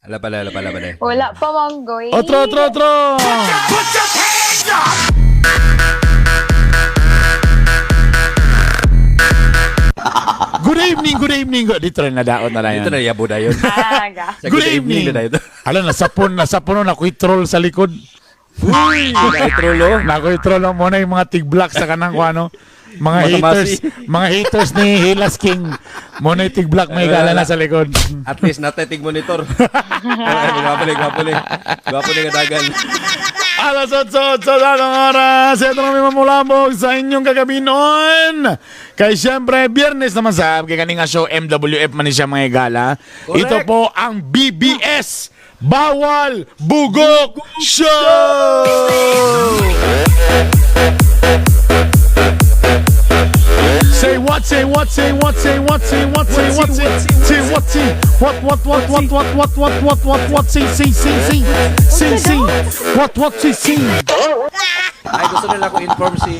Ala pala, ala pala, pala. Wala pa, Manggoy. Otro, otro, otro! Good evening, good evening. Dito rin nadaot na lang Dito yan. na yabo dayon. Ah, ga. Sa good evening na dayon. Hala, nasapon na ako'y troll sa likod. Uy! Ay, trollo. Nako'y troll mo na yung mga tigblock sa kanang kung ano. Mga Mga haters, tamasi. mga haters ni Hilas King. Mo na yung tigblock may gala na sa likod. At least natetig monitor. Ay, gwapo ni, gwapo ni. Gwapo ni kadagan. Alas 8:08 sa anong oras. Ito na may mamulabog sa inyong kagabi noon. Kay siyempre, Biyernes naman sa kay kaninga show MWF man ni siya mga gala. Correct. Ito po ang BBS Bawal Bugok Show! Say what, say what, say what, say what, say what, say what, say say what, say what, what, what, what, what, what, what, what, what, what, say, say, say, say, say, say, what, what, say, say. Ay, gusto nila ko inform si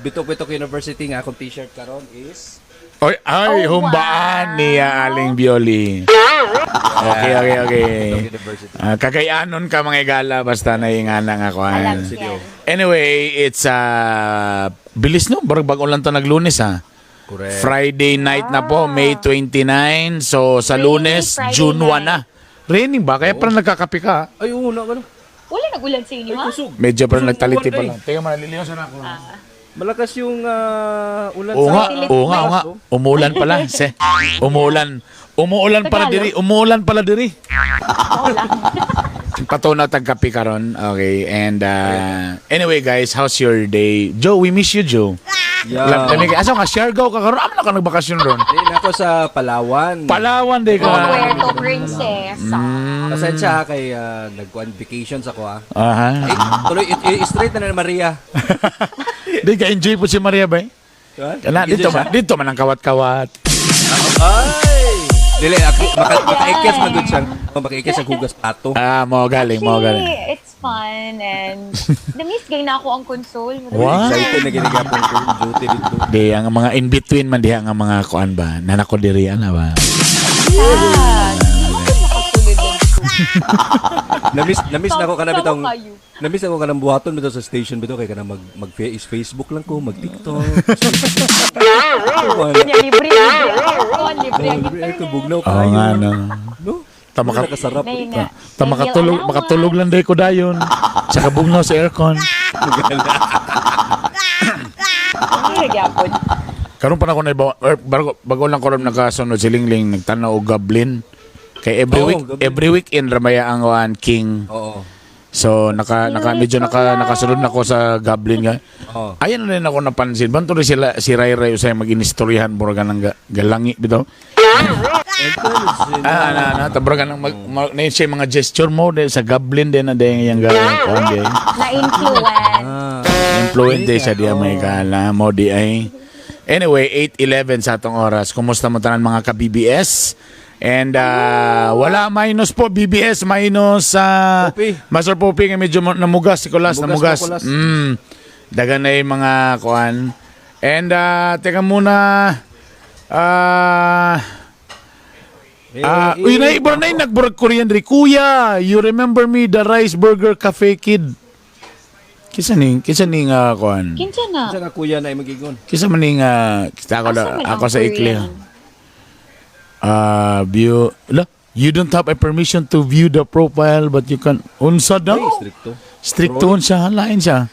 Bitok Bitok University nga akong t-shirt karon is Oy, ay, Oh, humbaan wow. ni Aling Bioli. Okay. Bitok University. Ah, kagayanon ka mga igala basta naingana nga ko. Alam Sige. yan. Anyway, it's bilis no, barag bago lang to naglunes ha. Correct. Friday night na po, May 29. So sa Rainy Lunes, Friday June 1 night. na. Raining ba? Kaya parang nagkakape ka. Ay, oo na, ano? Wala nag-ulan sa inyo, Ay, ha? kusog. Medyo parang Kusog nagtaliti pa ulan, lang. Teka, maliliyo sana ako. Malakas yung ulan Oo sa nga, oo nga, oo nga. Umuulan pala. Se, umuulan. Umuulan pala Tagalog. diri. Umuulan pala diri. Ako lang. Patunaw tagkape karon. Okay, and anyway guys, how's your day? Joe, we miss you, Joe. Yeah. Lam kami kay asa ka Siargao ka karon? Amo na ka nagbakasyon ron. Eh, nako sa Palawan. Palawan day ka. Puerto Princesa. Pasensya ha, kay nagkuan vacations ako ha. Aha. Eh, tuloy, straight na na Maria. Di ka enjoy po si Maria bay. Kana dito man ang kawat-kawat. Ay! Dili, ako, makaikis magud siyang, makaikis ang hugas pato. Ah, mo galing, mo galing. Actually, it's fun and na-miss gay na ako ang console. Wow. Excited na ginigapon ko yung duty dito. Di ang mga in between man diha nga mga kuan ba. Nanako diri ana ba. Ah, di mo ko makasulod ang Namiss na ako kana Sama bitong kayo. Namiss ako kanang buhaton bitaw sa station bitaw kay kanang mag mag is Facebook lang ko, mag TikTok. Kanya, libre, libre ang aircon, libre ang Libre internet. ko bugnaw Oo kayo. nga no. No? Tama ka. Nakasarap. Nay nga. Ta makatulog, May makatulog lang day ko dayon. Sa kabugnaw sa aircon. Ay, nagyapon. Karon pa na ako na bago, bago lang ko ron nakasunod si Lingling nagtanaw og Goblin. Kay every Oo, week Goblin. every weekend ramaya ang one king. Oo. So naka medyo nakasunod na ako sa Goblin nga. Oo. Ayan na rin ako napansin. Banto rin sila si Ray Ray usay mag-inistoryahan mura ka ng galangi bitaw. Ah, na na tabra ka ng na siya mga gesture mo de, sa Goblin din na din yung galang konde. Na-influence. Ah. Influent din siya diya may kala mo di ay. Anyway, 8:11 sa atong oras. Kumusta mo tanan mga ka-BBS? And wala minus po BBS minus Poppy. Master Poppy nga medyo namugas si Kulas, Namugas, namugas. Kulas. Dagan na yung mga kuan. And teka muna. Ah, uy, na iba na nagburag Korean diri. Kuya, you remember me, the Rice Burger Cafe Kid. Kinsa ning kuan? Kinsa na? Sa nga kuya na imagigon. Kinsa man ning kita ako Asa man ako ang sa ikli. Korean? Ah, view. La, you don't have a permission to view the profile but you can unsa daw? Ay, stricto. Stricto siya, lain siya.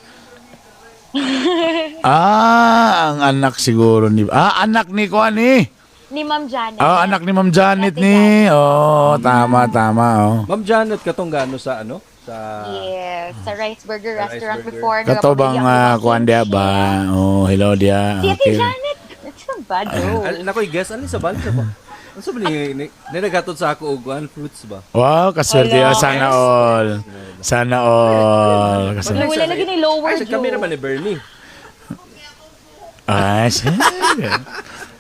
Ang anak siguro ni anak ni kuan eh. Ni Ma'am Janet. Ah, anak ni Ma'am Janet Ate ni. Oh, tama tama oh. Ma'am Janet katong gaano sa ano? Sa Yes, sa Rice Burger Sa Rice Restaurant Burger. before. Kato bang kuan diya ba? Oh, hello diya. Si Ate Okay. Janet. It's a bad joke. Al, nakoy guess alin sa balsa ba? Ano sa ni ni ni naghatod sa ako og one fruits ba? Wow, kaswerte. Hello. Ah, sana all. Sana all. Wala, wala lagi ni lower Ay, sa kami Joe. naman ni Bernie. Ay, siya.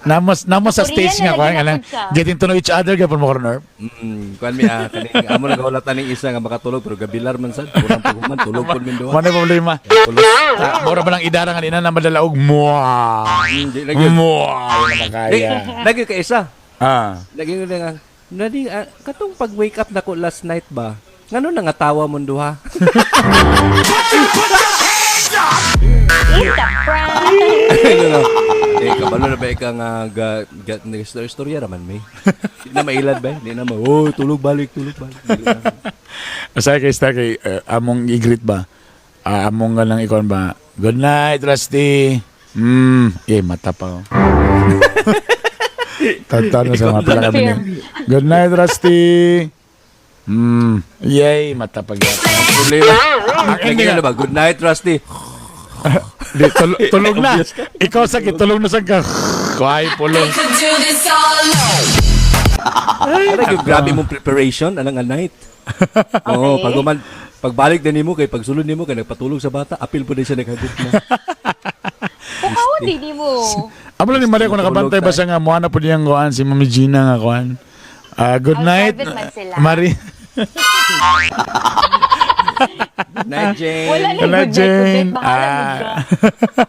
Namos sa Korean stage na nga kuan lagi na kanang po siya. getting to know each other gyapon mo karon Herb. Kuan mi ah kaning amo nagahulatan ning isa nga makatulog pero gabilar man sad kurang paghuman tulog pud min duha. Mo na problema. Pulos. Ah, mura ba lang idara nga nina na madala og muah. Di lagi. Muah na Di, makaya. lagi ka isa. Ah. Lagi nga nga. Nadi, katong pag wake up nako last night ba? Ngano nangatawa mo duha? It's a prank. Ano na? Eh, kabalo na ba ika nga ga, ga, istorya raman may. Di na mailad ba? Di na ma, oh, tulog balik, tulog balik. Dili na. Asay kay sta kay among i-greet ba? Ah, among ganang ikon ba? Good night, Rusty. Eh mata pa. Oh. Tagtan na sa mga pila kami ni. Good night, Rusty. Yay, mata pa gyud. Problema. Ang ending Ano ba? Good night, Rusty. Di, tulog na. Obvious ka. Ikaw sa tulog na sa ka. Kuhay pulong. Could do this all alone. Ay, yung grabe mong preparation, anang a night. Oo, pag uman, pagbalik din nimo kay pagsulod nimo kay nagpatulog sa bata, apil po din siya naghagot na. Pukaw, di mo. Amo lang ni Maria kung nakabantay ba siya nga muha na po niyang kuan si Mami Gina nga kuan. Ah, good Oh, night. private man sila. Mari. Good night, Jane. Wala na Good night, good night, good Jane. night. Bahala mo Ah. dyan.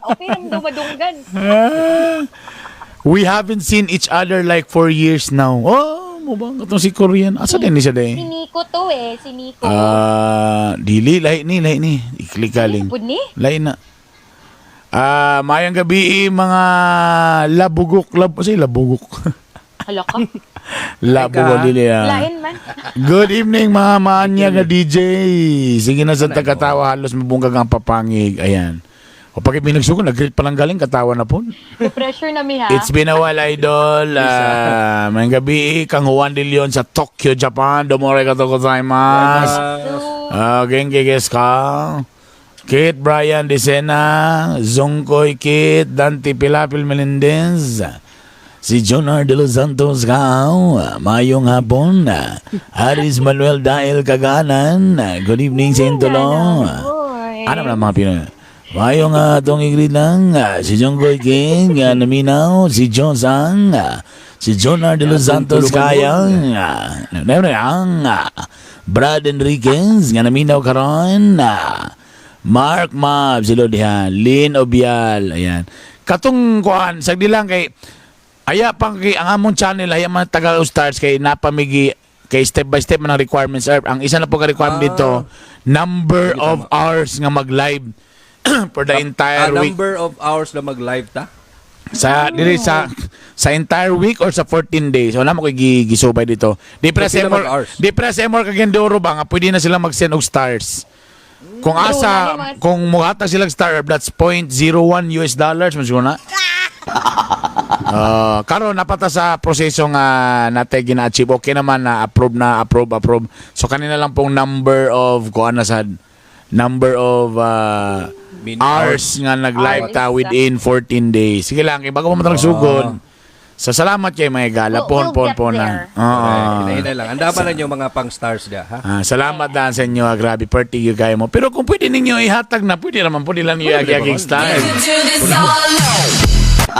Okay lang daw madunggan. Ah. We haven't seen each other like 4 years now. Oh, mo ba katong si Korean? Asa din ni siya Si day? Nico to eh. Si Nico. Ah, dili lahi ni, lahi ni. Iklikaling. Pud ni? Lahi na. Ah, mayang gabi eh, mga labugok, lab, say labugok. Hala ka. Labugok Teka. dili ah. Lain man. Good evening mga maanya nga DJ. Sige na sa tagatawa halos mabungkag ang papangig. Ayan. O pag pinagsuko, nag-greet pa lang galing, katawa na po. The pressure na mi ha. It's been a while, idol. Ah, mayang gabi, kang Juan de Leon sa Tokyo, Japan. Domo arigato gozaimasu. So, Ah, genki desu ka? Kate Brian Decena, Zongkoy Kate, Dante Pilapil Melendez, si Jonar de los Santos Kao, Mayong Hapon, Aris Manuel Dael Kaganan, good evening sa Intulong. Boy. Ano man ang mga Pinoy? Mayong atong igrid lang, si Jongkoy King, Naminaw, si John Sang, si Jonar de los Santos Kayang, ang Brad Enriquez, nga naminaw karon, Mark Mab, sila diha, Lynn Obial, ayan. Katong kuan, sagdi lang kay aya pang kay ang among channel aya man Tagalog Stars kay napamigi kay step by step man ang requirements sir. Ang isa na po ka requirement dito, number of hours nga mag-live for the entire week. Number of hours na mag-live ta? Sa dili sa entire week or sa 14 days. Wala mo koy gisubay dito. Di press Pila emor, mag-hours? di press emor kag Gendoro ba nga pwede na sila mag-send og stars. Kung True, asa na yung mga- kung muhatag silang star that's 0.01 US dollars man siguro na. Ah, karon napata sa proseso nga nate gina-achieve. Okay naman na approve na approve approve. So kanina lang pong number of kuan na sad number of hours nga nag-live ta Hours. within 14 days. Sige lang, kay bago pa man sugod. So salamat kay mga gala. We'll Pon pon get pon na. there. Oo. Correct. Hinay-hinay lang. Anda pa lang yung mga pang-stars dia, ha? Ah, salamat dahil sa inyo. Ah, grabe, party yun kayo mo. Pero kung pwede ninyo ihatag na, pwede naman. Pwede lang yung yagi-yaging star. Could do this all alone.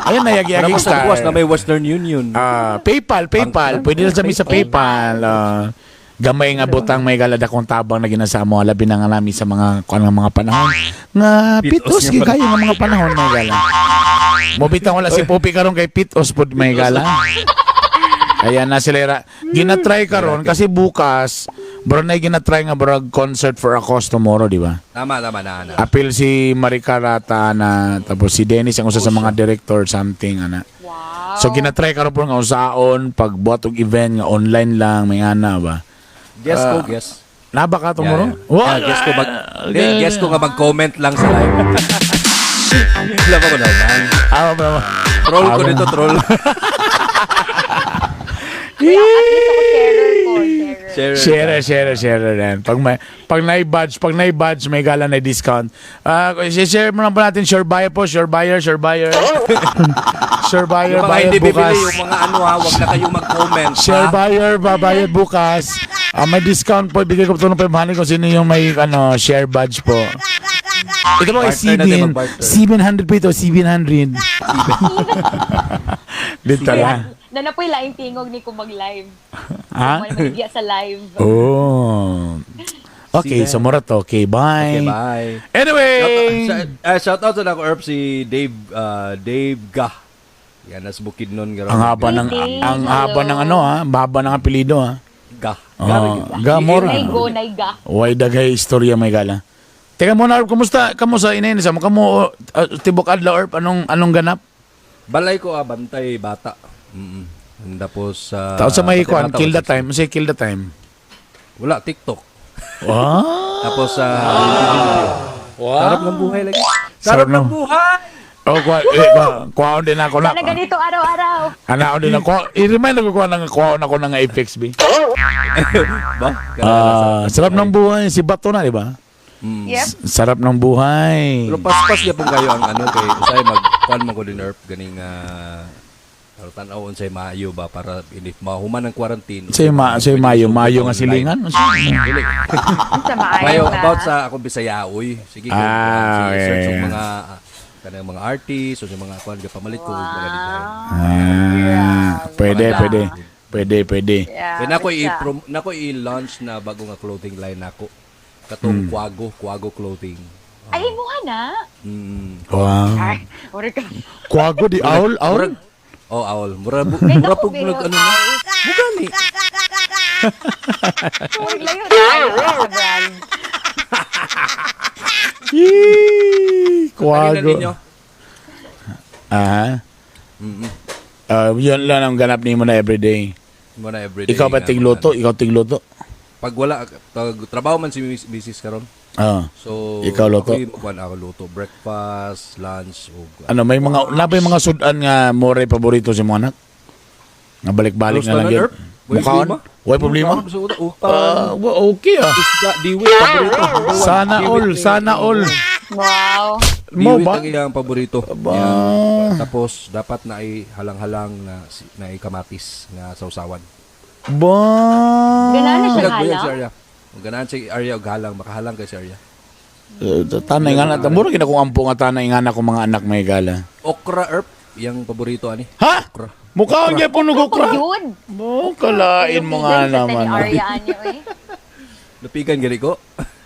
Ayun na, yagi-yaging Wala mo sa star. buwas na may Western Union. Ah, PayPal, PayPal. Pwede na sabi sa PayPal. Ah, gamay nga butang may galada kong tabang na ginasamo. Labi na nga namin sa mga kuan nga mga panahon. Nga Pitos pitos nga gyud kayo nga mga panahon may gala. Mobitang wala si Poppy karon kay pitos pud may gala. Ayan na sila ra. Ginatry karon kasi bukas bro na ginatry nga brag concert for a cause tomorrow, di ba? Tama, tama na, na. Apil si Maricarata na tapos si Dennis ang usa sa mga director something ana. Wow. So ginatry karon po nga usaon pag buhat og event nga online lang may ana ba. Guess ko, guess. Naba ka tomorrow? Yeah, yeah. Yeah, guess ko mag Hindi, guess ko nga mag-comment lang sa live. Wala pa ko naman. Ah, ba, ba. Troll ko dito, troll. Kuya, at least ako sharer ko. Sharer. Share. Share, share, share yan. Pag na-badge, may gala na discount. Ah, share mo lang po natin, sure buyer po, sure buyer, sure buyer. Sure buyer, Yung mga bayad hindi bukas. bibili, yung mga ano ha, wag na kayong mag-comment. Share ha? buyer, babayad bukas. Ah, may discount po. Ibigay ko po ito ng 500 kung sino yung may ano, share badge po. Ito po ay Barter natin, 7. mag-barter. 700 po ito, 700. Dito lang. Na na po'y laing tingog ni kung mag-live. Ha? Kung maligya sa live. Oh. Okay, so mura to. Okay, bye. Okay, bye. Anyway! Shout out sa nako Erp si Dave Dave Ga. Yan nas Bukidnon Ang haba ng Good day, ang haba ng hello. ano ha, ang haba ng apelyido ha. Ga. Oh, ga mora. Nay go, nay ga. Way daghay istorya may gala. Teka muna, Orp, kumusta? Kamo sa inay sa mo kamo tibok adlaw, Orp, anong anong ganap? Balay ko ah, bantay bata. Tapos sa Tao sa may bantay kuan, bata, kill the time, say kill the time. Wala TikTok. Wow. Tapos sa Wow. Sarap ng buhay lagi. Sarap Sarap ng ng- buhay. Oh, kuha, eh, kuha, kuhaon din ako na. Sana ganito araw-araw. Anaon din ako. I-remind ako kuha ng kuhaon ako ng FXB. Ba? Ah, sarap ng buhay si Bato na, di ba? Yep. Sarap ng buhay. Pero paspas gyapon kayo ang ano kay usay mag kuan man ko din Erp ganing pero tan-aw unsay maayo ba para if mahuman ang quarantine. Say ma, say mayo, mayo nga silingan. Dili. Sa maayo Mayo na. about sa akong Bisaya oy. Sige ko Ah, sige, search okay. og mga kanang mga artist o sa mga kuan pamalit ko og mga design. Ah, pwede, pwede. Pwede, pwede. Yeah, Kaya nako basta. i nako i-launch na bago nga clothing line nako. Katong Kwago, Kwago clothing. Ay, imuha na. Wow. Ay, uri ka. Kwago di owl, owl. Murag Oh, owl. Mura May mura dako pug ba nag ano na. Mugani. Murag layo na kayo sa brand. Yee, Kanina Kwago. ninyo. Ah. Ah, yun lang ang ganap nimo na everyday. Mo na everyday. Ikaw ba nga, tigluto? ano. Ikaw tigluto? Pag wala pag trabaho man si Mrs. karon. Ah. So Ikaw luto? Ako kuan ako luto breakfast, lunch ug Ano, may mga nabay mga sudan nga more paborito sa mga anak? Nga balik-balik na lang Roasted yun. herb? Way Mukhaon? problema? Way problema? Mukhaon sa utan. Ah, okay ah. Isda, diwit, paborito. Number one, Sana diwit all, ni- sana all. Wow. Mo Diwit ba? ang iyang paborito. Aba. Yan. Tapos dapat na ay halang-halang na na ay kamatis nga sausawan. Ba? Ganahan na siya Buyag, buyag si halang? Arya. Kung ganahan si Arya og halang, makahalang kay si Arya. Eh, tanay nga na. Mura gina kung ampo nga tanay nga na kung mga anak may gala. Okra herb, iyang paborito ani. Ha? Okra. Mukha ang gyapon og okra. Yun. Mo kalain mo nga naman. Ni Arya anyo eh. Lupigan gani ko.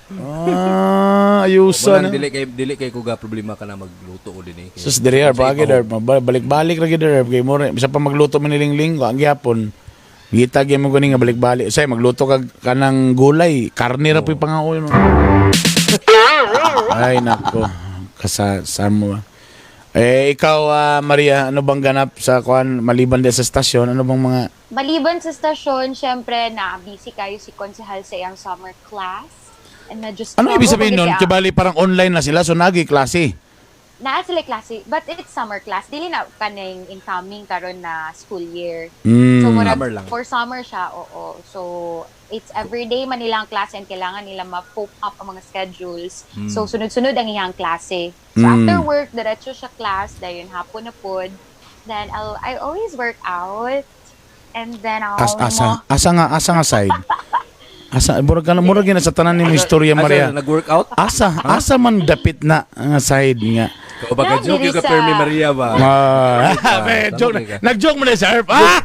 Ah, ayusan. Walang dili kay ko ga problema ka na magluto o din eh. Kay- Sus diri herb, Sa bagay ibaw. herb, balik-balik ra gid herb kay mo bisa pa magluto man nilingling ko ang gyapon. Gita gyud mo gani nga balik-balik. Say magluto kag kanang gulay, karne ra po'y pangaoy no. Ay nako, kasa sa mo. Eh ikaw Maria, ano bang ganap sa kuan maliban din sa stasyon? Ano bang mga Maliban sa stasyon, syempre na busy kayo si Konsehal sa iyang summer class. And medyo Ano ibig struggle sabihin kasi nun? ang- Kibali parang online na sila so nagi klase. Naa sila klase, but it's summer class. Dili na kaning incoming karon na school year. So murag, Summer lang. for summer siya, oo. So it's everyday man nila ang klase and kailangan nila ma-poke up ang mga schedules. So sunod-sunod ang iyang klase. So after work, diretso siya class, dayon hapon na pod. Then I always work out. And then I'll Asa asa nga side. Asa murag ka murag gyud na sa tanan nimo istorya Asa, Maria. Nag-workout? Asa asa man dapit na nga side nga. O baka Na, joke diri yung ka sa- Permi Maria ba? Ah, eh, joke na. Nag-joke mo na sa herb. Ah!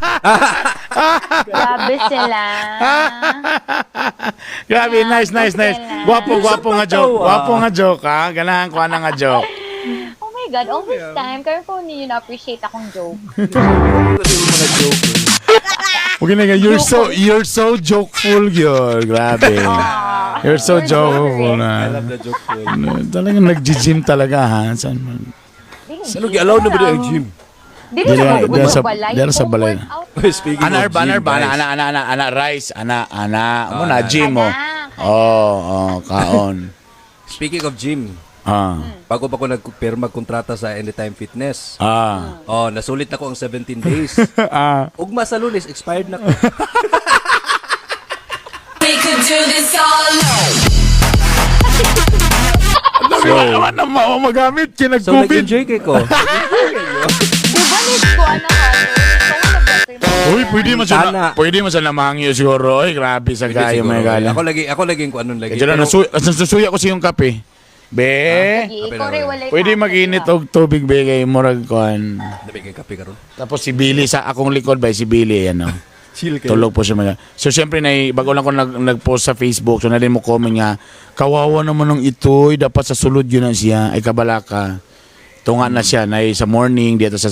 Grabe sila. Grabe, nice, nice, nice. Gwapo, gwapo nga joke. Gwapo nga joke, ha? Ganahan ko na nga joke. Oh my God, all this time, karon ko ninyo na-appreciate akong joke. Ano yung mga joke? Okay na, you're so jokeful, girl. Grabe. You're so jokeful I na. love the joke po. Talagang nag-gym talaga, ha? Saan man? Ano gi-allow na ba ang gym? Dili Dili- na dili sa balay. dili sa balay. Speaking Ana, of herb, ana, gym, herb, ana, guys. ana, ana, ana, ana, rice, ana, ana. Mo na, Ana. gym mo. Ana. Oh, kaon. Speaking of gym, bago pa ko nagpirma kontrata sa Anytime Fitness. Oh, nasulit na ko ang 17 days. Ugma sa Lunes, expired na ko. We could do this all alone. Ang dami so, na magamit, So kinag-COVID. nag-enjoy kay ko. Di ba ni ko ano ka? Uy, pwede man siya na, Tana. pwede man siya namangyo siguro. Uy, grabe sa gayo may gala. Ako lagi ko anong lagi. Kaya lang, nasusuya ko siyong kape. Be, pwede mag-init og tubig be kay murag kuan. Dami kay kape karon. Tapos si Billy sa akong likod ba si Billy ano. Chill kayo. Tulog po siya mga. So siyempre na bago lang ko nag-post sa Facebook so na din mo comment nga kawawa naman ng itoy dapat sa sulod yun na siya ay kabalaka. Tunga na siya na sa morning dito sa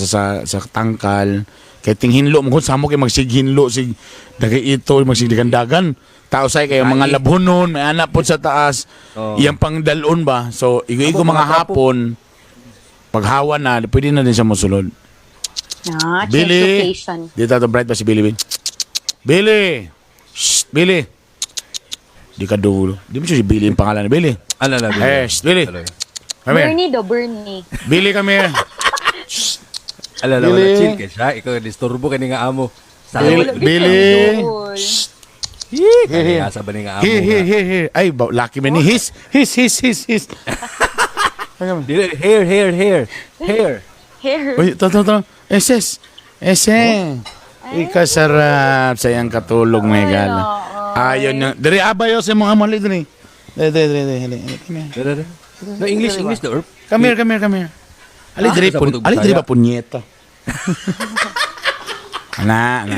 tangkal. Kay tinghinlo mo kung samo kay magsighinlo sig dagay ito magsigdagandagan. Tao say kay mga Ay. labhonon, may anak po sa taas. Oo. Iyang pangdalon ba? So igo-igo Ako, mga mga trapo. hapon paghawa na, pwede na din siya mosulod. Ah, change Billy. location. Dito ato bright pa si Billy. Billy. Shh, Billy. Di ka dulo. Di mo siya si Billy ang pangalan ni Billy. Ano na, Billy? Eh, shh, Billy. Ano? Come here. Bernie do, Bernie. Billy, come here. Alala, wala Billy. chill kay siya. Ikaw, disturbo ka ni nga amo. Sa Billy. Wala, Billy. Dul. Here, Asa ba ni nga amo? Here, here, nga? here, here. Ay, ba, lucky man ni. His, his, his, his, his. Dili, here, here, here. Here. Hair. Uy, to, to, to. Eses. Ese. Ikasarap sa iyang katulog, may gala. Ayon na. Diri, abayo sa mga amo. Dali, dali. Dali, dali, dali, dali. Dali, Come here. Dara, dara. No, English, English, the herb. Come here, come here, come here. Ali, diri, Sa pun, putog ali, diri Bisaya. ba punyeta? Ana, ana.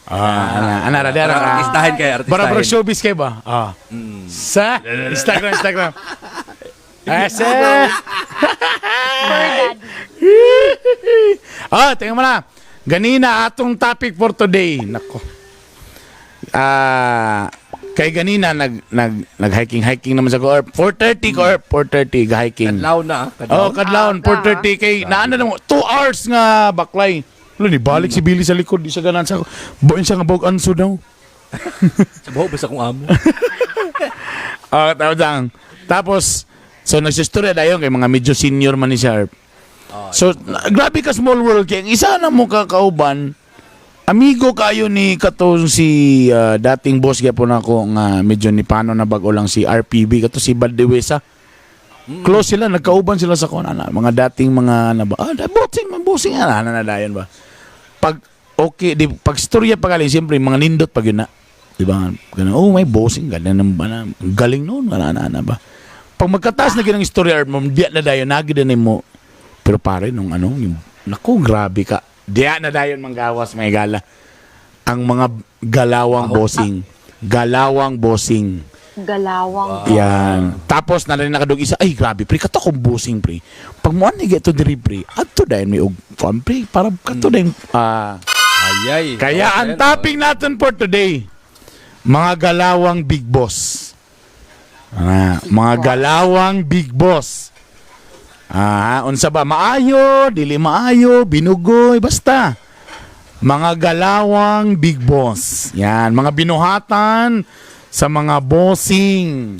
Ah, ana, ana, ra, ra, ra. Artistahin kay, Bara, bara, artistahin. showbiz kay ba? Ah. Sa Instagram, Instagram. Ese. Fur daddy. Ah, tingnan mo na. Ganina atong topic for today. Nako. Ah, kay ganina nag nag nag hiking hiking naman sa ko 4:30 ko 4:30 ga hiking. Kadlaw na, ah. Kadlaw. Oh, kadlawon 4:30 kay naana na mo 2 hours nga baklay. Lo ni balik si Billy sa likod di siya ganan sa buin siya nga bog anso daw. Sa buho, basta kong amo. Ah, tawag lang. Tapos so nagsistorya dayon kay mga medyo senior man ni siya. So grabe ka small world kay ang isa na mo ka kauban amigo kayo ni katong si dating boss gyapon ako nga medyo ni pano na bag-o lang si RPB kato si Baldewesa. Close sila, nagkauban sila sa kon ana, mga dating mga ano ba? Ah, bossing, man bossing ana ana na dayon ba. Pag okay, di pag storya pa galing siyempre mga nindot pag yun na. Di ba? Ganun, oh, may bossing ganun ang ana, ang galing noon, ana ana, ana ba. Pag magkataas na ginang istorya mo, di na dayon nagi din mo. Pero pare nung ano, yung, naku, grabe ka. Diya na dayon manggawas may gala. Ang mga galawang bossing. Galawang bossing. Galawang. Yan. Tapos na rin nakadug isa, ay grabe pre, kato kong busing pre. Pag mo ani geto diri pre, adto dayon may og kuan pre, para kato dayon ah. Ayay. Kaya ang topic natin for today, mga galawang big boss. Ah, mga galawang big boss. Ah, unsa ba maayo, dili maayo, binugoy, basta. Mga galawang big boss. Yan, mga binuhatan sa mga bossing.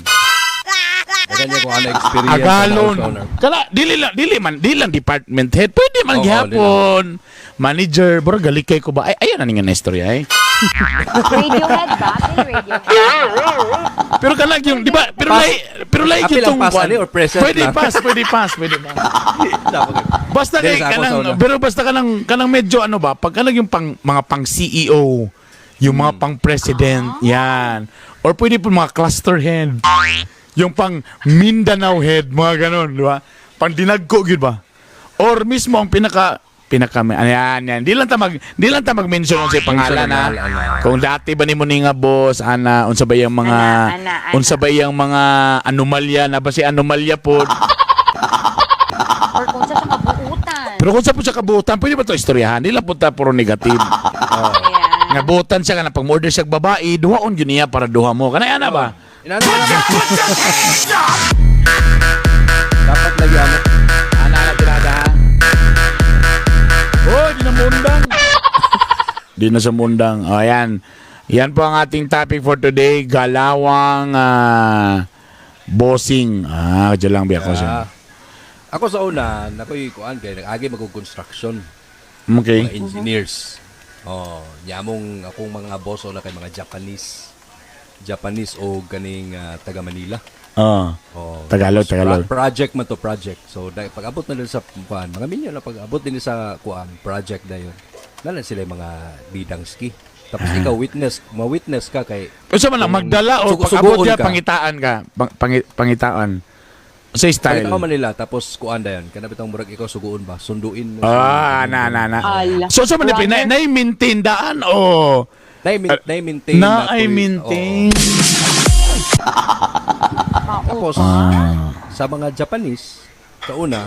Ganyan kung ano experience. Agalon. Ano, Kala dili lang dili man dili lang department head. Pwede man Oo, gihapon. Manager, bro galikay ko ba? Ay ayan na nga na istorya eh. Radiohead ba? Apple Radiohead. Pero kanang yung di ba? Pero Pass. lay pero lay Apil ang kitong pass, kwan. ani, or present Pwede lang? pass, pwede pass, pwede pass. Basta Dili, kay sa ako, kanang sa una. pero basta kanang kanang medyo ano ba, pag kanang yung pang mga pang CEO, yung mga pang president, yan. Or pwede po mga cluster head. Yung pang Mindanao head, mga ganon, di ba? Pang dinagko gyud ba? Or mismo ang pinaka pinaka ayan yan. Di lang ta mag-mention sa pangalan ha. Mention ang pangalan. Kung dati ba nimo ni nga boss ana unsa ba yung mga Ana, ana, ana. unsa ba yung mga anomalya na ba si anomalya pod? Or kung sa siya kabuutan. Pero kung sa po siya kabutan, pwede ba ito istoryahan? Di lang po ta puro negative. Ayan. Nga butan siya ka na pag order siya og babae, duhaon yun niya para duha mo. Kanay ana ba? Inano ka na. Dapat lagi amo. Ana na tirada. Oh, di na mundang. Di na sa mundang. O, ayan. Yan po ang ating topic for today. Galawang bossing. Ah, dyan lang biya ko siya. Ah. Ako sa una, nakoy kuan kay nag-agi mag-construction, Okay. mga engineers. Oh, yamong akong mga boss na kay mga Japanese. Japanese o ganing taga Manila. Oh. Oh, Tagalog, tapos Tagalog. project man to project. So pag abot na din sa kuan, mga minyo na pag abot din sa kuan project dayon. Nalan sila yung mga bidang ski. Tapos Ah. ikaw witness, ma-witness ka kay Unsa man lang magdala o Suguon pag-abot niya ka. pangitaan ka, pangitaan. Sa style. Pagkita Manila tapos kuan dayon. Kana bitang murag ikaw suguon ba? Sunduin mo. Ah, na na na. Ala. So sa man na Runner. na maintain daan o Na-maintain na to- ay maintain. Oo. Tapos Ah. sa mga Japanese sa una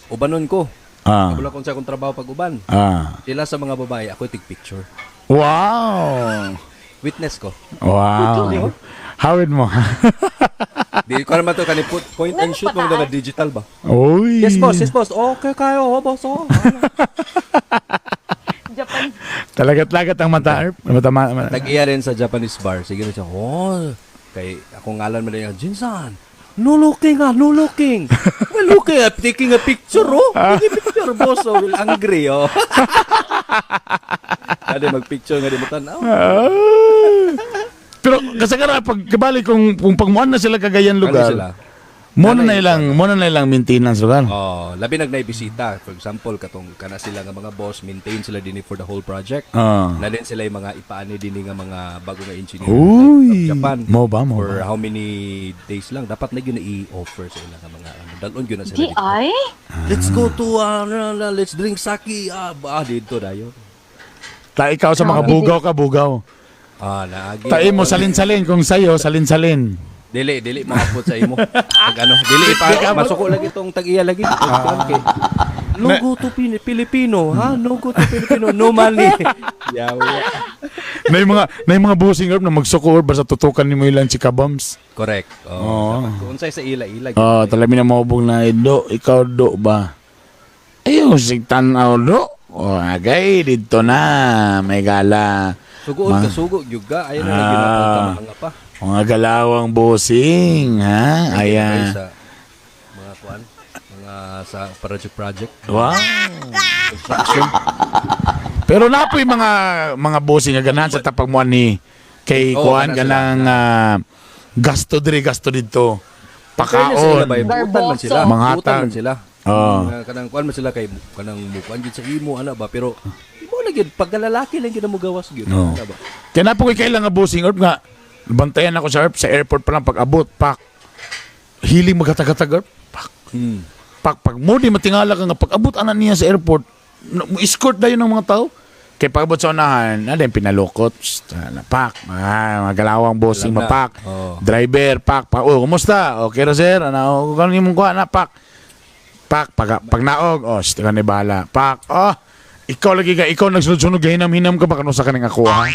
Ubanon ko. Kabalo kung sa akong trabaho pag uban. Sila sa mga babae, ako tig picture. Wow. Witness ko. Wow. Hawid mo. Di ko naman to kani put point and Meron shoot pa mo taas? nga digital ba? Uy. Yes boss, yes boss. Okay kayo, oh, boss. Oh. Japan. Talagat-lagat ang mata, Erp. Mata, mata. Tag-iya rin sa Japanese bar. Sige na siya, oh, kay akong ngalan man din, Jinsan. No looking ah, no looking. Well, looking, I'm taking a picture, oh. Taking a picture, boss. Oh, will angry, oh. Kaya magpicture nga di mo tanaw. Ah. Pero kasagara pag kabali kung pagmuan na sila Cagayan Ano lugar. sila? Mo na ilang maintenance lugar. Oh, labi nag bisita. For example, katong kana sila nga mga boss, maintain sila dinhi for the whole project. Na din sila yung mga ipaani dinhi nga mga bago nga engineer Uy. from Japan. Mo ba, mo For ba? how many days lang dapat na gyud na i-offer sa ilang nga mga ano, dalon gyud na sila Di dito. ay? Let's go to let's drink sake dito dayo. Ta ikaw sa mga bugaw ka bugaw. Naagi. Ta imo salin-salin kung sayo salin-salin. Dili dili maapot sa imo. Pag ano, dili pa masuko lagi tong tag-iya lagi. Okay. No go to Pilipino, ha? No go to Pilipino, no money. Yawa. Na yung mga busing herb na magsuko herb basta tutukan nimo ilang chika bombs. Correct. Oh, dapat kung unsay sa ila-ila. Oh, talamin na maubog na do, ikaw do ba? Ayaw, sig tanaw do. Oh, agay, dito na. May gala. Sugoon ka sugo gyud ka. Ayon na ginapon ka mga pa. Mga galawang bossing, ha? Ay Ayan. sa mga kuan, mga sa project project. Wow. Construction. Pero napoy mga bossing nga ganahan sa tapagmuan ni kay Oo, kuan gana sila. ganang gasto diri gasto dito. Fairness sa ila Pakaon. ba, buutan man sila. Mga Buutan hatag. man sila. Oo. Mga kanang kuan man sila kay kanang mukuan gyud sa imo ana ba pero imo lang gyud pagkalalaki lang gyud ang mugawas gyud. Oo. Ana ba? Kaya napo kay kailang nga bossing herb nga bantayan ako sa herb sa airport pa lang pag abot pak. Hiling maghatag-hatag herb. Pak. Pak pag mo di matingala ka nga pag abot ana niya sa airport, mo escort dayon ng mga tao. Kay pag abot sa unahan, na din pinalukot. Psst, ana, pak, mga galawang bossing Alam na. mapak. Oo. Driver, pak, pak. Oh, kumusta? Okay ra sir. Ano, kung imong kuha na pak. Pak, pag naog, oh, shit, ka ni bala. Pak, oh, ikaw lagi ka, ikaw nagsunod-sunod, gahinam-hinam ka ba kano sa kaning ako, ha?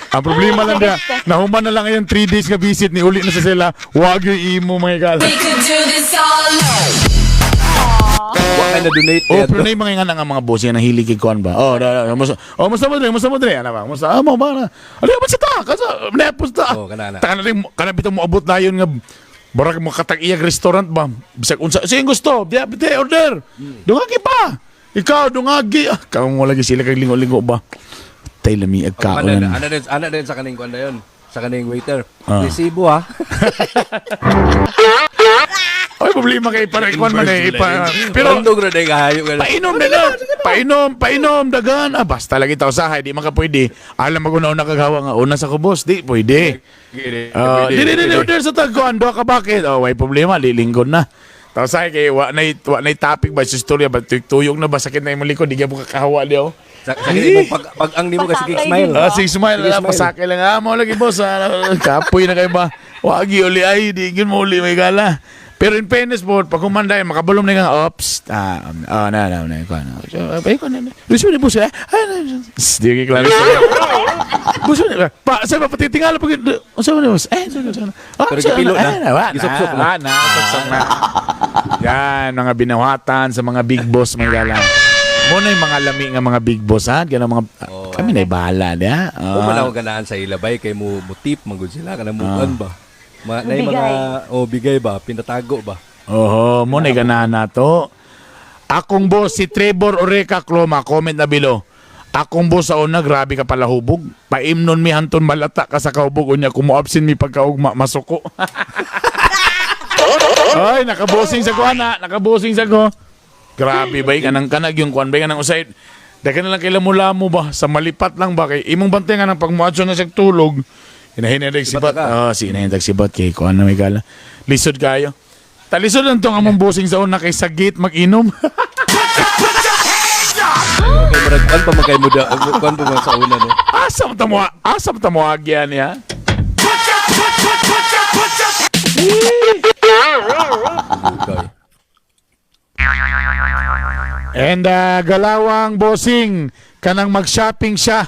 Ang problema lang niya, nahuman na lang ngayon 3 days nga visit ni uli na sa sila, wag yung imo mga kala. We could do this all night. Wa ka na donate Oh, kaya pero na yung mga nga mga boss yan, nahilig kay kuan ba? Oh, da, da, musta, oh, musta mo dre, musta mo dre, ano ba? Musta, ah, mo ba na? Ano ba sa ta? Kasi, napos ta. Oh, kana na. Ta kana rin, kana bitaw mo abot na yun nga, barag mo katag-iyag restaurant ba? Bisag unsa, sige gusto, di, di, order. Dungagi pa. Ikaw, dungagi. Ah, kamo mo lagi sila kag lingo-lingo ba? Tay lami ag Ana kaon. ana din sa kaning kuan dayon. Sa kaning waiter. Ah. Resibo ha. Ay, problema kay para kuan man eh, ipa. Pero Randog ra day kahayo ka. Painom na lang. Painom, painom, dagan. Ah, basta lagi tao sahay, di man ka pwede. Alam mo kung nauna kagawa nga, una sa kubos, di pwede. Ah, di, di, di, di, order sa tagkuan, doha ka bakit? Oh, may problema, lilingkod na. Tao sahay, kay wa na topic ba, sa istorya ba, tuyok na ba, sakit na imong likod, di ka mo kakahawa di, oh. Sa kaning imong pag ang nimo kasi Pasakay smile. din ba? Ah, sige, smile, Sige, ah, smile. pasakay lang. Ah, mo lagi, boss. Ah, kapoy na kayo ba? Wagi, uli, ay, di, yun mo uli, may gala. Pero in fairness po, pag kumanday, makabalom na kang, ops, ah, na, na, na, na, na, ay, ko, na, na, Luis, mo, boss, eh, ay, na, na, di, kay klaro. Boss, pa, sa pa, patitingala, pag, sa mo, boss, eh, sa, sa, ah, Pero sa, gipilo na. eh, wa, na, Gisuksok na. wa na, suksok na. Yan, mga binawatan sa mga big boss, mga gala. Muna yung mga lami nga mga big boss, ha? Ganang mga, kami na bahala, niya. O man ako ganahan sa ilabay kay mo tip man gud sila kanang mukuan ba. Ma, na yung mga oh bigay ba pinatago ba. Oho, mo na ganahan na to. Akong boss, si Trevor Oreca Cloma, comment na bilo. Akong boss sa una, grabe ka pala hubog. Paimnon mi hanton malata ka sa kaubog. Unya, kumuabsin mi pagkaugma, masuko. Ay, nakabosing sa ko, ana. Nakabosing sa ko. Grabe ba, kanang kanag yung kuan ba, kanang usay. Dagan na lang kay lamo-lamo ba, sa malipat lang ba, kay imong bantay nga ng pagmuadyo na siya tulog. Hinahinag sibat. Sibat ka. Oh, si hinahinag sibat kay kuan na may gala. Lisod kayo. Talisod lang tong among bosing sa una kay sa gate mag-inom. Kay murag kuan pa man kay mo da kuan pa man sa una no. Asa mo tamo, asa mo tamo agyan niya? Okay. And galawang bossing, kanang mag-shopping siya.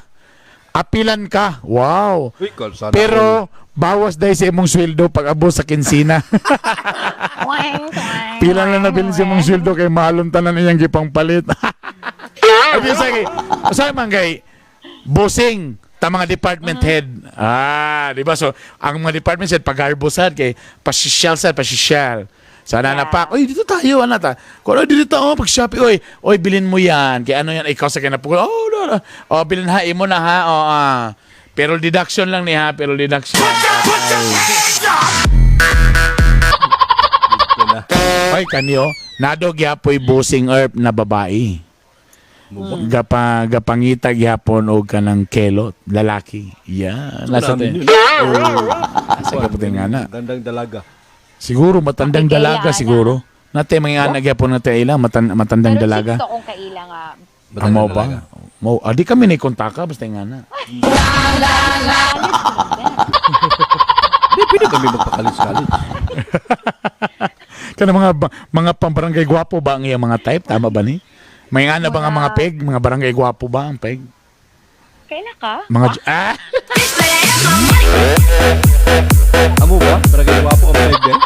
Apilan ka. Wow. Uy, sana. Pero bawas dahil sa imong sweldo pag abot sa kinsina. Wang, twang, Pila na wang, nabilin sa imong wang. sweldo kay mahalon tanan iyang gipangpalit. Abi sa kay, sa man kay bossing ta mga department head. Ah, di ba? So, ang mga department head pagarbo sad kay pasisyal sad, pasisyal. Sana na pa. Oy, dito tayo, ana ta. Kung ano dito oh, pag shopping, oy, oy bilin mo 'yan. Kay ano 'yan, ikaw sa kinapugol. Oh, no, no. Oh, bilin ha, imo na ha. Oh, ah. Pero deduction lang ni ha, pero deduction. Ito na. Oy, kanyo, nado gyapoy bossing herb na babae. Gapa gapangita gyapon og kanang kelot lalaki. Yeah, nasa Namin te. yun. Nasa kaputing nga na. Gandang dalaga. Siguro matandang Kaila, dalaga ana. siguro. Nate mga anak gyapon na ila matandang Pero dalaga. chicks to kung kaila nga. Ang mo Matandang ba? dalaga. Mo, adi kami ni kontaka basta nga na. Hindi, pwede kami magpakalis-kalis. Kana mga mga pambarangay gwapo ba ang iyang mga type? Tama ba ni? May nga na ba nga mga peg? Mga barangay gwapo ba ang peg? Kaila ka? Mga ah! Amo ba? Para kayo wapo ang peg eh.